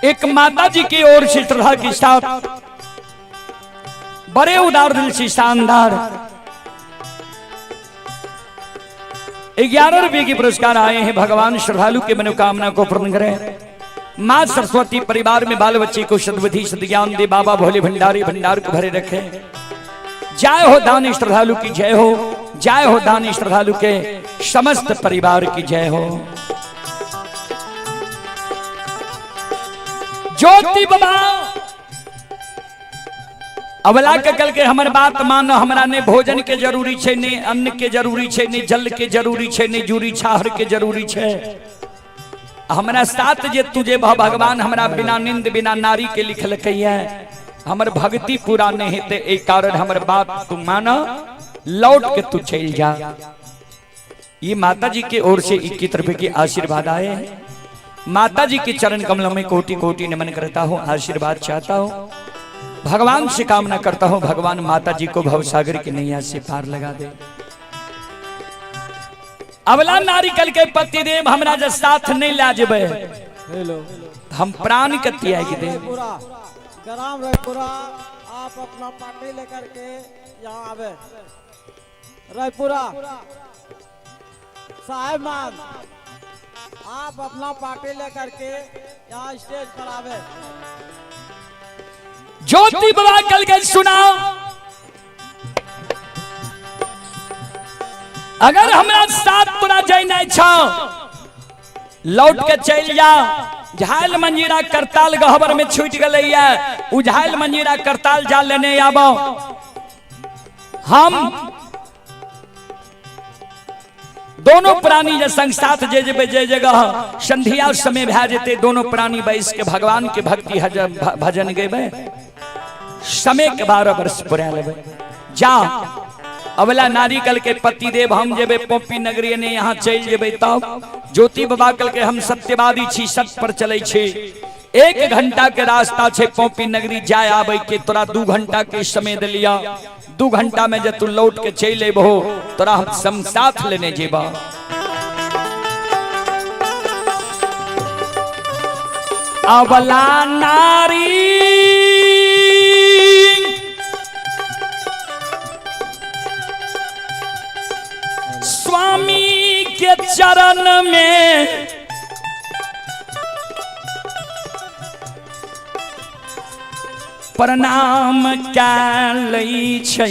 एक माता जी की ओर से श्रद्धा के साथ बड़े उदार दिल से शानदार 11 रुपए के पुरस्कार आए हैं। भगवान श्रद्धालु के मनोकामना को पूर्ण करें। माँ सरस्वती परिवार में बाल बच्चे को सद्बुद्धि सद्ज्ञान दे। बाबा भोले भंडारी भंडार को भरे रखे। जय हो दानी श्रद्धालु की जय हो। जय हो दानी श्रद्धालु के समस्त परिवार की जय हो। ज्योति बाबा अवला के कल के हमर बात मानो, हमरा ने भोजन के जरूरी छे, ने अन्न के जरूरी छे, ने जल के जरूरी छे, ने जूरी छाहर के जरूरी छे। हमरा साथ जे तुझे भगवान हमरा बिना नींद बिना नारी के लिखलकै है, हमर भक्ति पूरा नहीं हेतै, एहि कारण हमर बात तू मानो, लौट के तू चल जा। ये माता जी के ओर से 21 रुपए के आशीर्वाद आए हैं। माता जी के चरण कमलों में कोटि कोटि नमन करता हूँ, आशीर्वाद चाहता हूँ, भगवान से कामना करता हूँ, भगवान माता जी को भवसागर की नैया से पार लगा दे। अवला नारी कल के पति देव हमरा जे साथ नहीं ला जेबै, हम प्राण के त्याग दे। ग्राम रायपुरा, आप अपना पार्टी लेकर के यहाँ आवे। रायपुरा साहेब मान, आप अपना पार्टी लेकर के यहाँ स्टेज पर आवे। ज्योति बाबा कल के सुनाओ, अगर हमरा साथ तोरा जाइना छौ, लौट के चल जा। झाल मंजीरा करताल गहबर में छूट गलैया, उ झाल मंजीरा करताल जा लेने आबो। हम दोनों प्राणी जे संग साथ जे जेबै जे जगह संध्या समय भए जेतै, दोनों प्राणी बैस के भगवान के भक्ति भजन गेबै, समय के 12 वर्ष पुरा लेबै। जा अवला नारी कल के पति देव हम जेबै पोपी नगरी ने यहाँ चल जेबै। तब ज्योति बाबा कल के हम सत्यवादी छी, सत्य पर चलै छी। 1 घंटा के रास्ता छे पोपी नगरी जाय आबै के, तोरा 2 घंटा के समय दिलिया, 2 घंटा में जे तू लौट के चल अबहो तोरा हम सम साथ लेने जेबा। अवला नारी स्वामी के चरण में प्रणाम कै छै।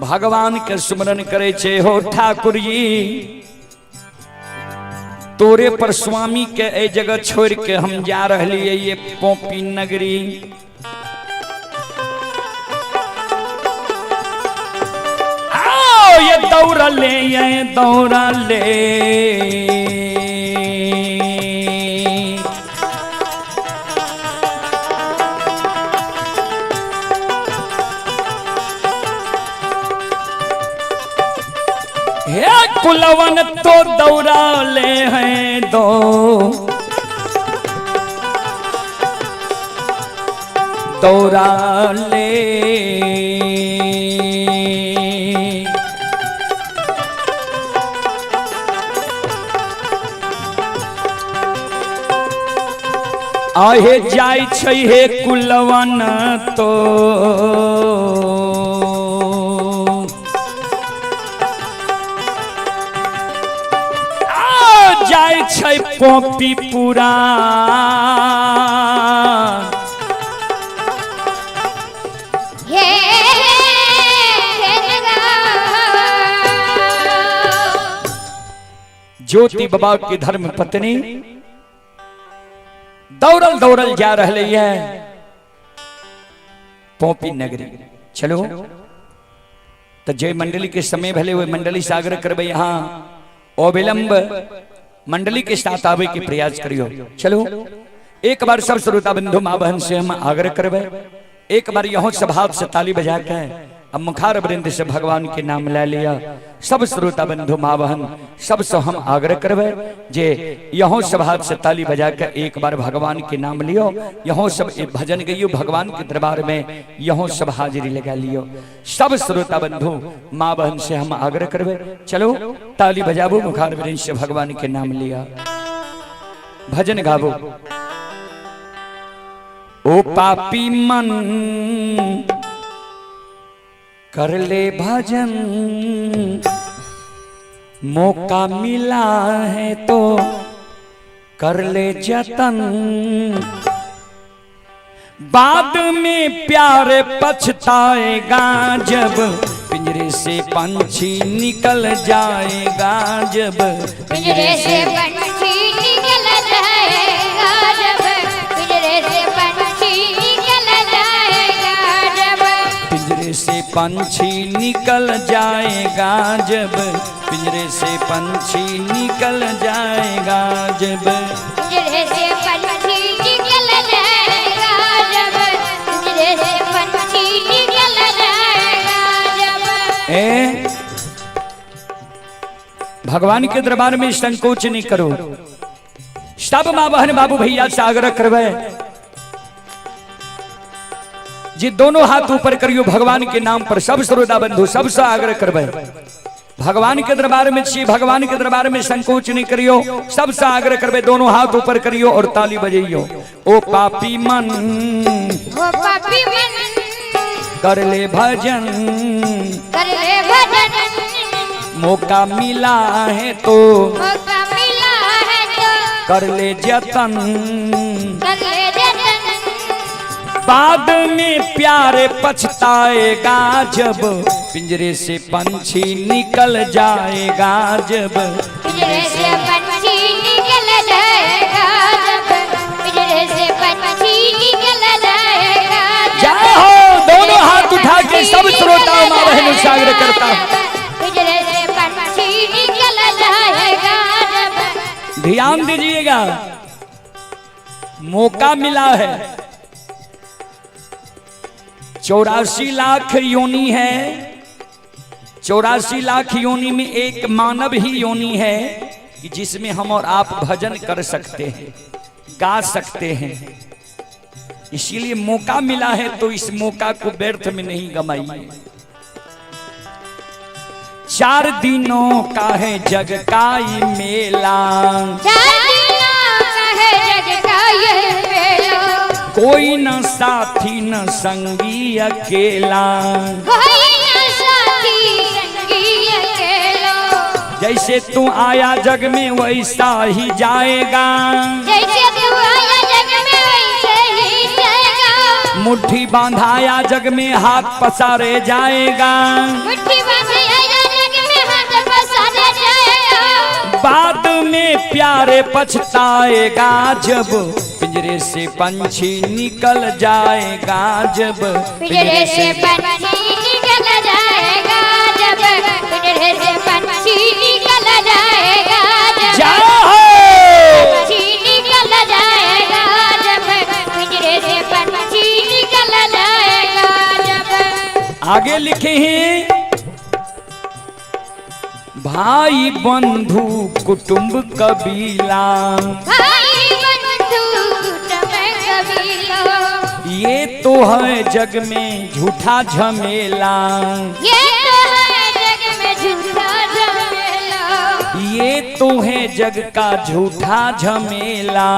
भगवान के सुमरन करे छे हो ठाकुर जी, तोरे पर स्वामी के ए जगह छोड़ के हम जा रहलिए ये पोपी नगरी। आओ ये दौड़ा ले, ये दौड़ा ले, हे कुलवन तो दौड़ा ले हैं दो, दौड़ा ले। आहे जाय छै हे कुलवन तो, आ जाय छै पोपी पूरा। हे ज्योति बाबा की धर्म पत्नी दौड़ल दौड़ल जा रहे है पोपी नगरी। चलो तो जय मंडली के समय भले वह मंडली से आग्रह करबे यहाँ अविलंब मंडली के साथ आवे के प्रयास करियो। चलो एक बार सब श्रोता बंधु माँ बहन से हम आग्रह करबे, एक बार यहाँ सब हाथ से ताली बजा के अब मुखार वृंद से भगवान के नाम ले लिया। सब श्रोता बंधु माँ बहन सबसे हम आग्रह करबे जे यहाँ सब हाथ से ताली बजा के एक बार भगवान के नाम लियो। यहाँ सब एक भजन गइयो भगवान के दरबार में, यहाँ सब हाजिरी लगा लियो। सब श्रोता बंधु माँ बहन से हम आग्रह करबे, चलो ताली बजाबो, मुखार वृंद से भगवान के नाम लिया, भजन गाबो। ओ पापी मन कर ले भजन, मौका मिला है तो कर ले जतन, बाद में प्यार पछताएगा जब पिंजरे से पंछी निकल जाएगा, जब पिंजरे से पंछी निकल जाएगा, जब पिंजरे से पंछी निकल जाएगा, जब पिंजरे से पंछी निकल जाएगा, जब पिंजरे से पंछी निकल जाएगा, जब पिंजरे से पंछी निकल जाएगा, जब पिंजरे से पंछी निकल जाएगा, जब। ए भगवान के दरबार में संकोच नहीं करो। सब माँ बहन बाबू भैया से आग्रह करवे जी दोनों हाथ ऊपर करियो भगवान के नाम पर। सब श्रोता बंधु सबसे आग्रह करवे भगवान के दरबार में छी, भगवान के दरबार में संकोच नहीं करियो। सबसे आग्रह करवे दोनों हाथ ऊपर करियो और ताली बजाइयो। ओ पापी मन ओ पापी मन कर ले भजन, कर ले भजन, मौका मिला है तो मौका मिला है तो कर ले जतन, कर ले जतन, बाद में प्यार पछताएगा जब पिंजरे से पंछी निकल जाएगा, जब पिंजरे से पंछी निकल जाएगा, जब पिंजरे से पंछी निकल जाएगा। जय हो। दोनों हाथ उठा के सब श्रोता माँ बहनों से आग्रह करता हूं, पिंजरे से पंछी निकल जाएगा, जब। ध्यान दीजिएगा, मौका मिला है। 84 लाख योनि है, 84 लाख योनि में एक मानव ही योनि है कि जिसमें हम और आप भजन कर सकते हैं, गा सकते हैं। इसीलिए मौका मिला है तो इस मौका को व्यर्थ में नहीं गमाइए। 4 दिनों का है जग का ये मेला, 4 दिनों का है जग का ये मेला, कोई न साथी न संगी अकेला, कोई न साथी संगी अकेला, जैसे तू आया जग में वैसा ही जाएगा, जैसे तू आया जग में वैसे ही जाएगा, मुट्ठी बांधाया जग में हाथ पसारे जाएगा। मुट्ठी बांधाया जग में हाथ पसारे जाएगा। बाद में प्यारे पछताएगा जब पिंजरे से पंछी निकल जाएगा। जब पिंजरे से पंछी निकल जाएगा। जब पिंजरे से पंछी निकल जाएगा। जब जाओ पंछी निकल जाएगा। जब पिंजरे से पंछी निकल जाएगा। जब आगे लिखे हैं भाई बंधु कुटुंब कबीला, भाई बंधु कुटुंब कबीला, ये तो है जग में झूठा झमेला। ये तो है जग में झूठा झमेला। ये तो है जग का झूठा झमेला।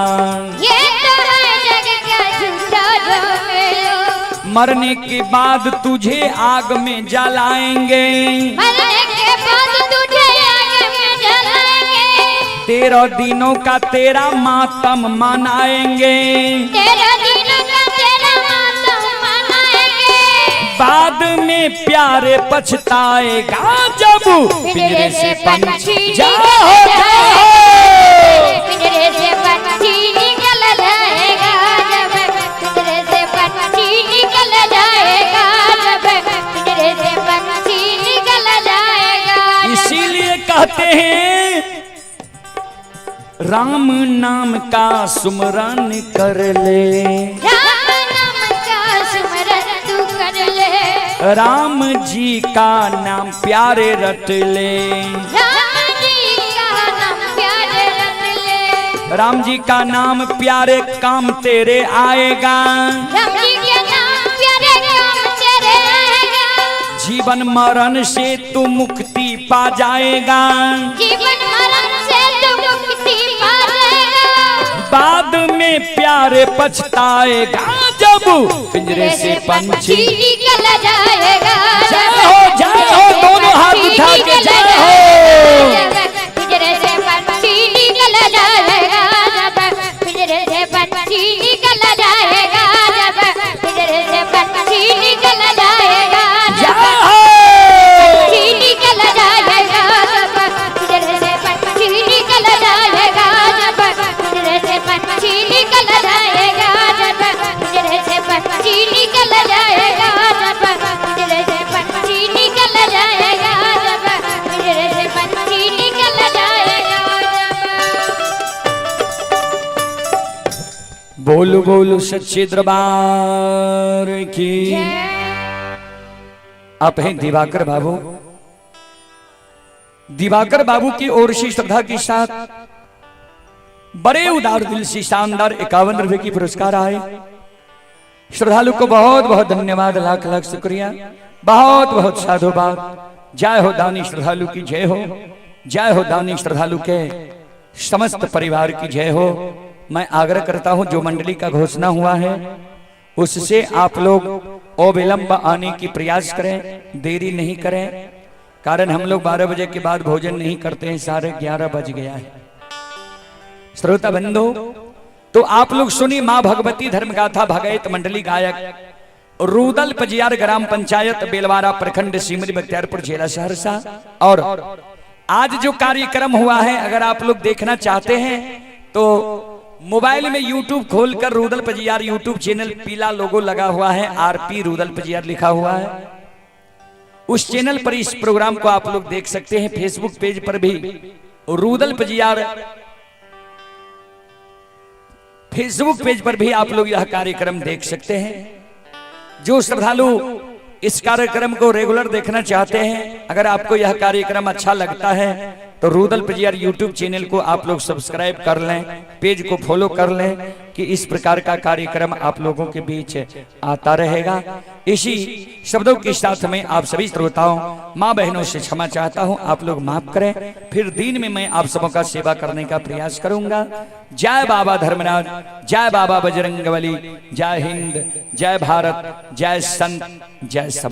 ये तो है जग का झूठा झमेला। मरने के बाद तुझे आग में जलाएंगे। मरने के बाद तुझे आग में जलाएंगे। 13 दिनों का तेरा मातम मनाएंगे। 13 दिनों का तेरा मातम मनाएंगे। बाद में प्यारे पछताएगा जब पिंजरे से पंछी जाओ जाओ। पिंजरे से पंछी निकल जाएगा। जब पिंजरे से पंछी निकल जाएगा। जब पिंजरे से पंछी निकल जाएगा। इसीलिए कहते हैं राम नाम का सुमरन कर ले। राम नाम का सुमरन तू कर ले। राम जी का नाम प्यारे रट ले। राम जी का नाम प्यारे रट ले। राम जी का नाम प्यारे काम तेरे आएगा। राम जी के नाम प्यारे काम तेरे आएगा। जीवन मरण से तू मुक्ति पा जाएगा। जीवन मरण से तू मुक्ति पा जाएगा। बाद में प्यारे पछताएगा जब पिंजरे से पंछी निकल जाएगा। जय हो जय हो, दोनों हाथ उठा के जय हो। पिंजरे से पंछी निकल जाएगा। जब पिंजरे से पंछी निकल जाएगा। जब पिंजरे से पंछी निकल जाएगा। जय हो। पंछी निकल जाएगा। जब पिंजरे से पंछी निकल जाएगा। जब पिंजरे से पंछी निकल जाएगा। जब पिंजरे से पंछी निकल जाएगा। जब पिंजरे से पंछी निकल जाएगा। जब पिंजरे से पंछी निकल जाएगा। बोलो बोलो सच्चे दरबार की। आप हैं दिवाकर बाबू। दिवाकर बाबू की ओर से श्रद्धा के साथ बड़े उदार दिल से शानदार 51 रुपए की पुरस्कार आए। श्रद्धालु को बहुत बहुत धन्यवाद, लाख लाख शुक्रिया, बहुत बहुत साधुवाद। जय हो दानी श्रद्धालु की जय हो, जय हो दानी श्रद्धालु के समस्त परिवार की जय हो। मैं आग्रह करता हूं, जो मंडली का घोषणा हुआ है उससे आप लोग अविलंब आने की प्रयास करें, देरी नहीं करें। कारण हम लोग 12 बजे के बाद भोजन नहीं करते हैं, 11:30 बज गया है। श्रोता बंधु, तो आप लोग सुनिए माँ भगवती धर्मगाथा भगैत मंडली गायक रूदल पजियार ग्राम पंचायत बेलवारा प्रखंड सिमरी बख्तियारपुर जिला सहरसा। और आज जो कार्यक्रम हुआ है, अगर आप लोग देखना चाहते हैं तो मोबाइल में यूट्यूब खोलकर रूदल पजियार यूट्यूब चैनल, पीला लोगो लगा हुआ है, आरपी रूदल पजियार लिखा हुआ है, उस चैनल पर इस प्रोग्राम को आप लोग देख सकते हैं। फेसबुक पेज पर भी रूदल पजियार फेसबुक पेज पर भी आप लोग यह कार्यक्रम देख सकते हैं। जो श्रद्धालु इस कार्यक्रम को रेगुलर देखना चाहते हैं, अगर आपको यह कार्यक्रम अच्छा लगता है तो रूदल पजियार यूट्यूब चैनल को आप लोग सब्सक्राइब कर लें, पेज को फॉलो कर लें कि इस प्रकार का कार्यक्रम आप लोगों के बीच आता रहेगा। इसी शब्दों के साथ में आप सभी श्रोताओं माँ बहनों से क्षमा चाहता हूँ, आप लोग माफ करें। फिर दिन में मैं आप सबों का सेवा करने का प्रयास करूंगा। जय बाबा धर्मराज, जय बाबा बजरंगबली, जय हिंद, जय भारत, जय संत, जय सब।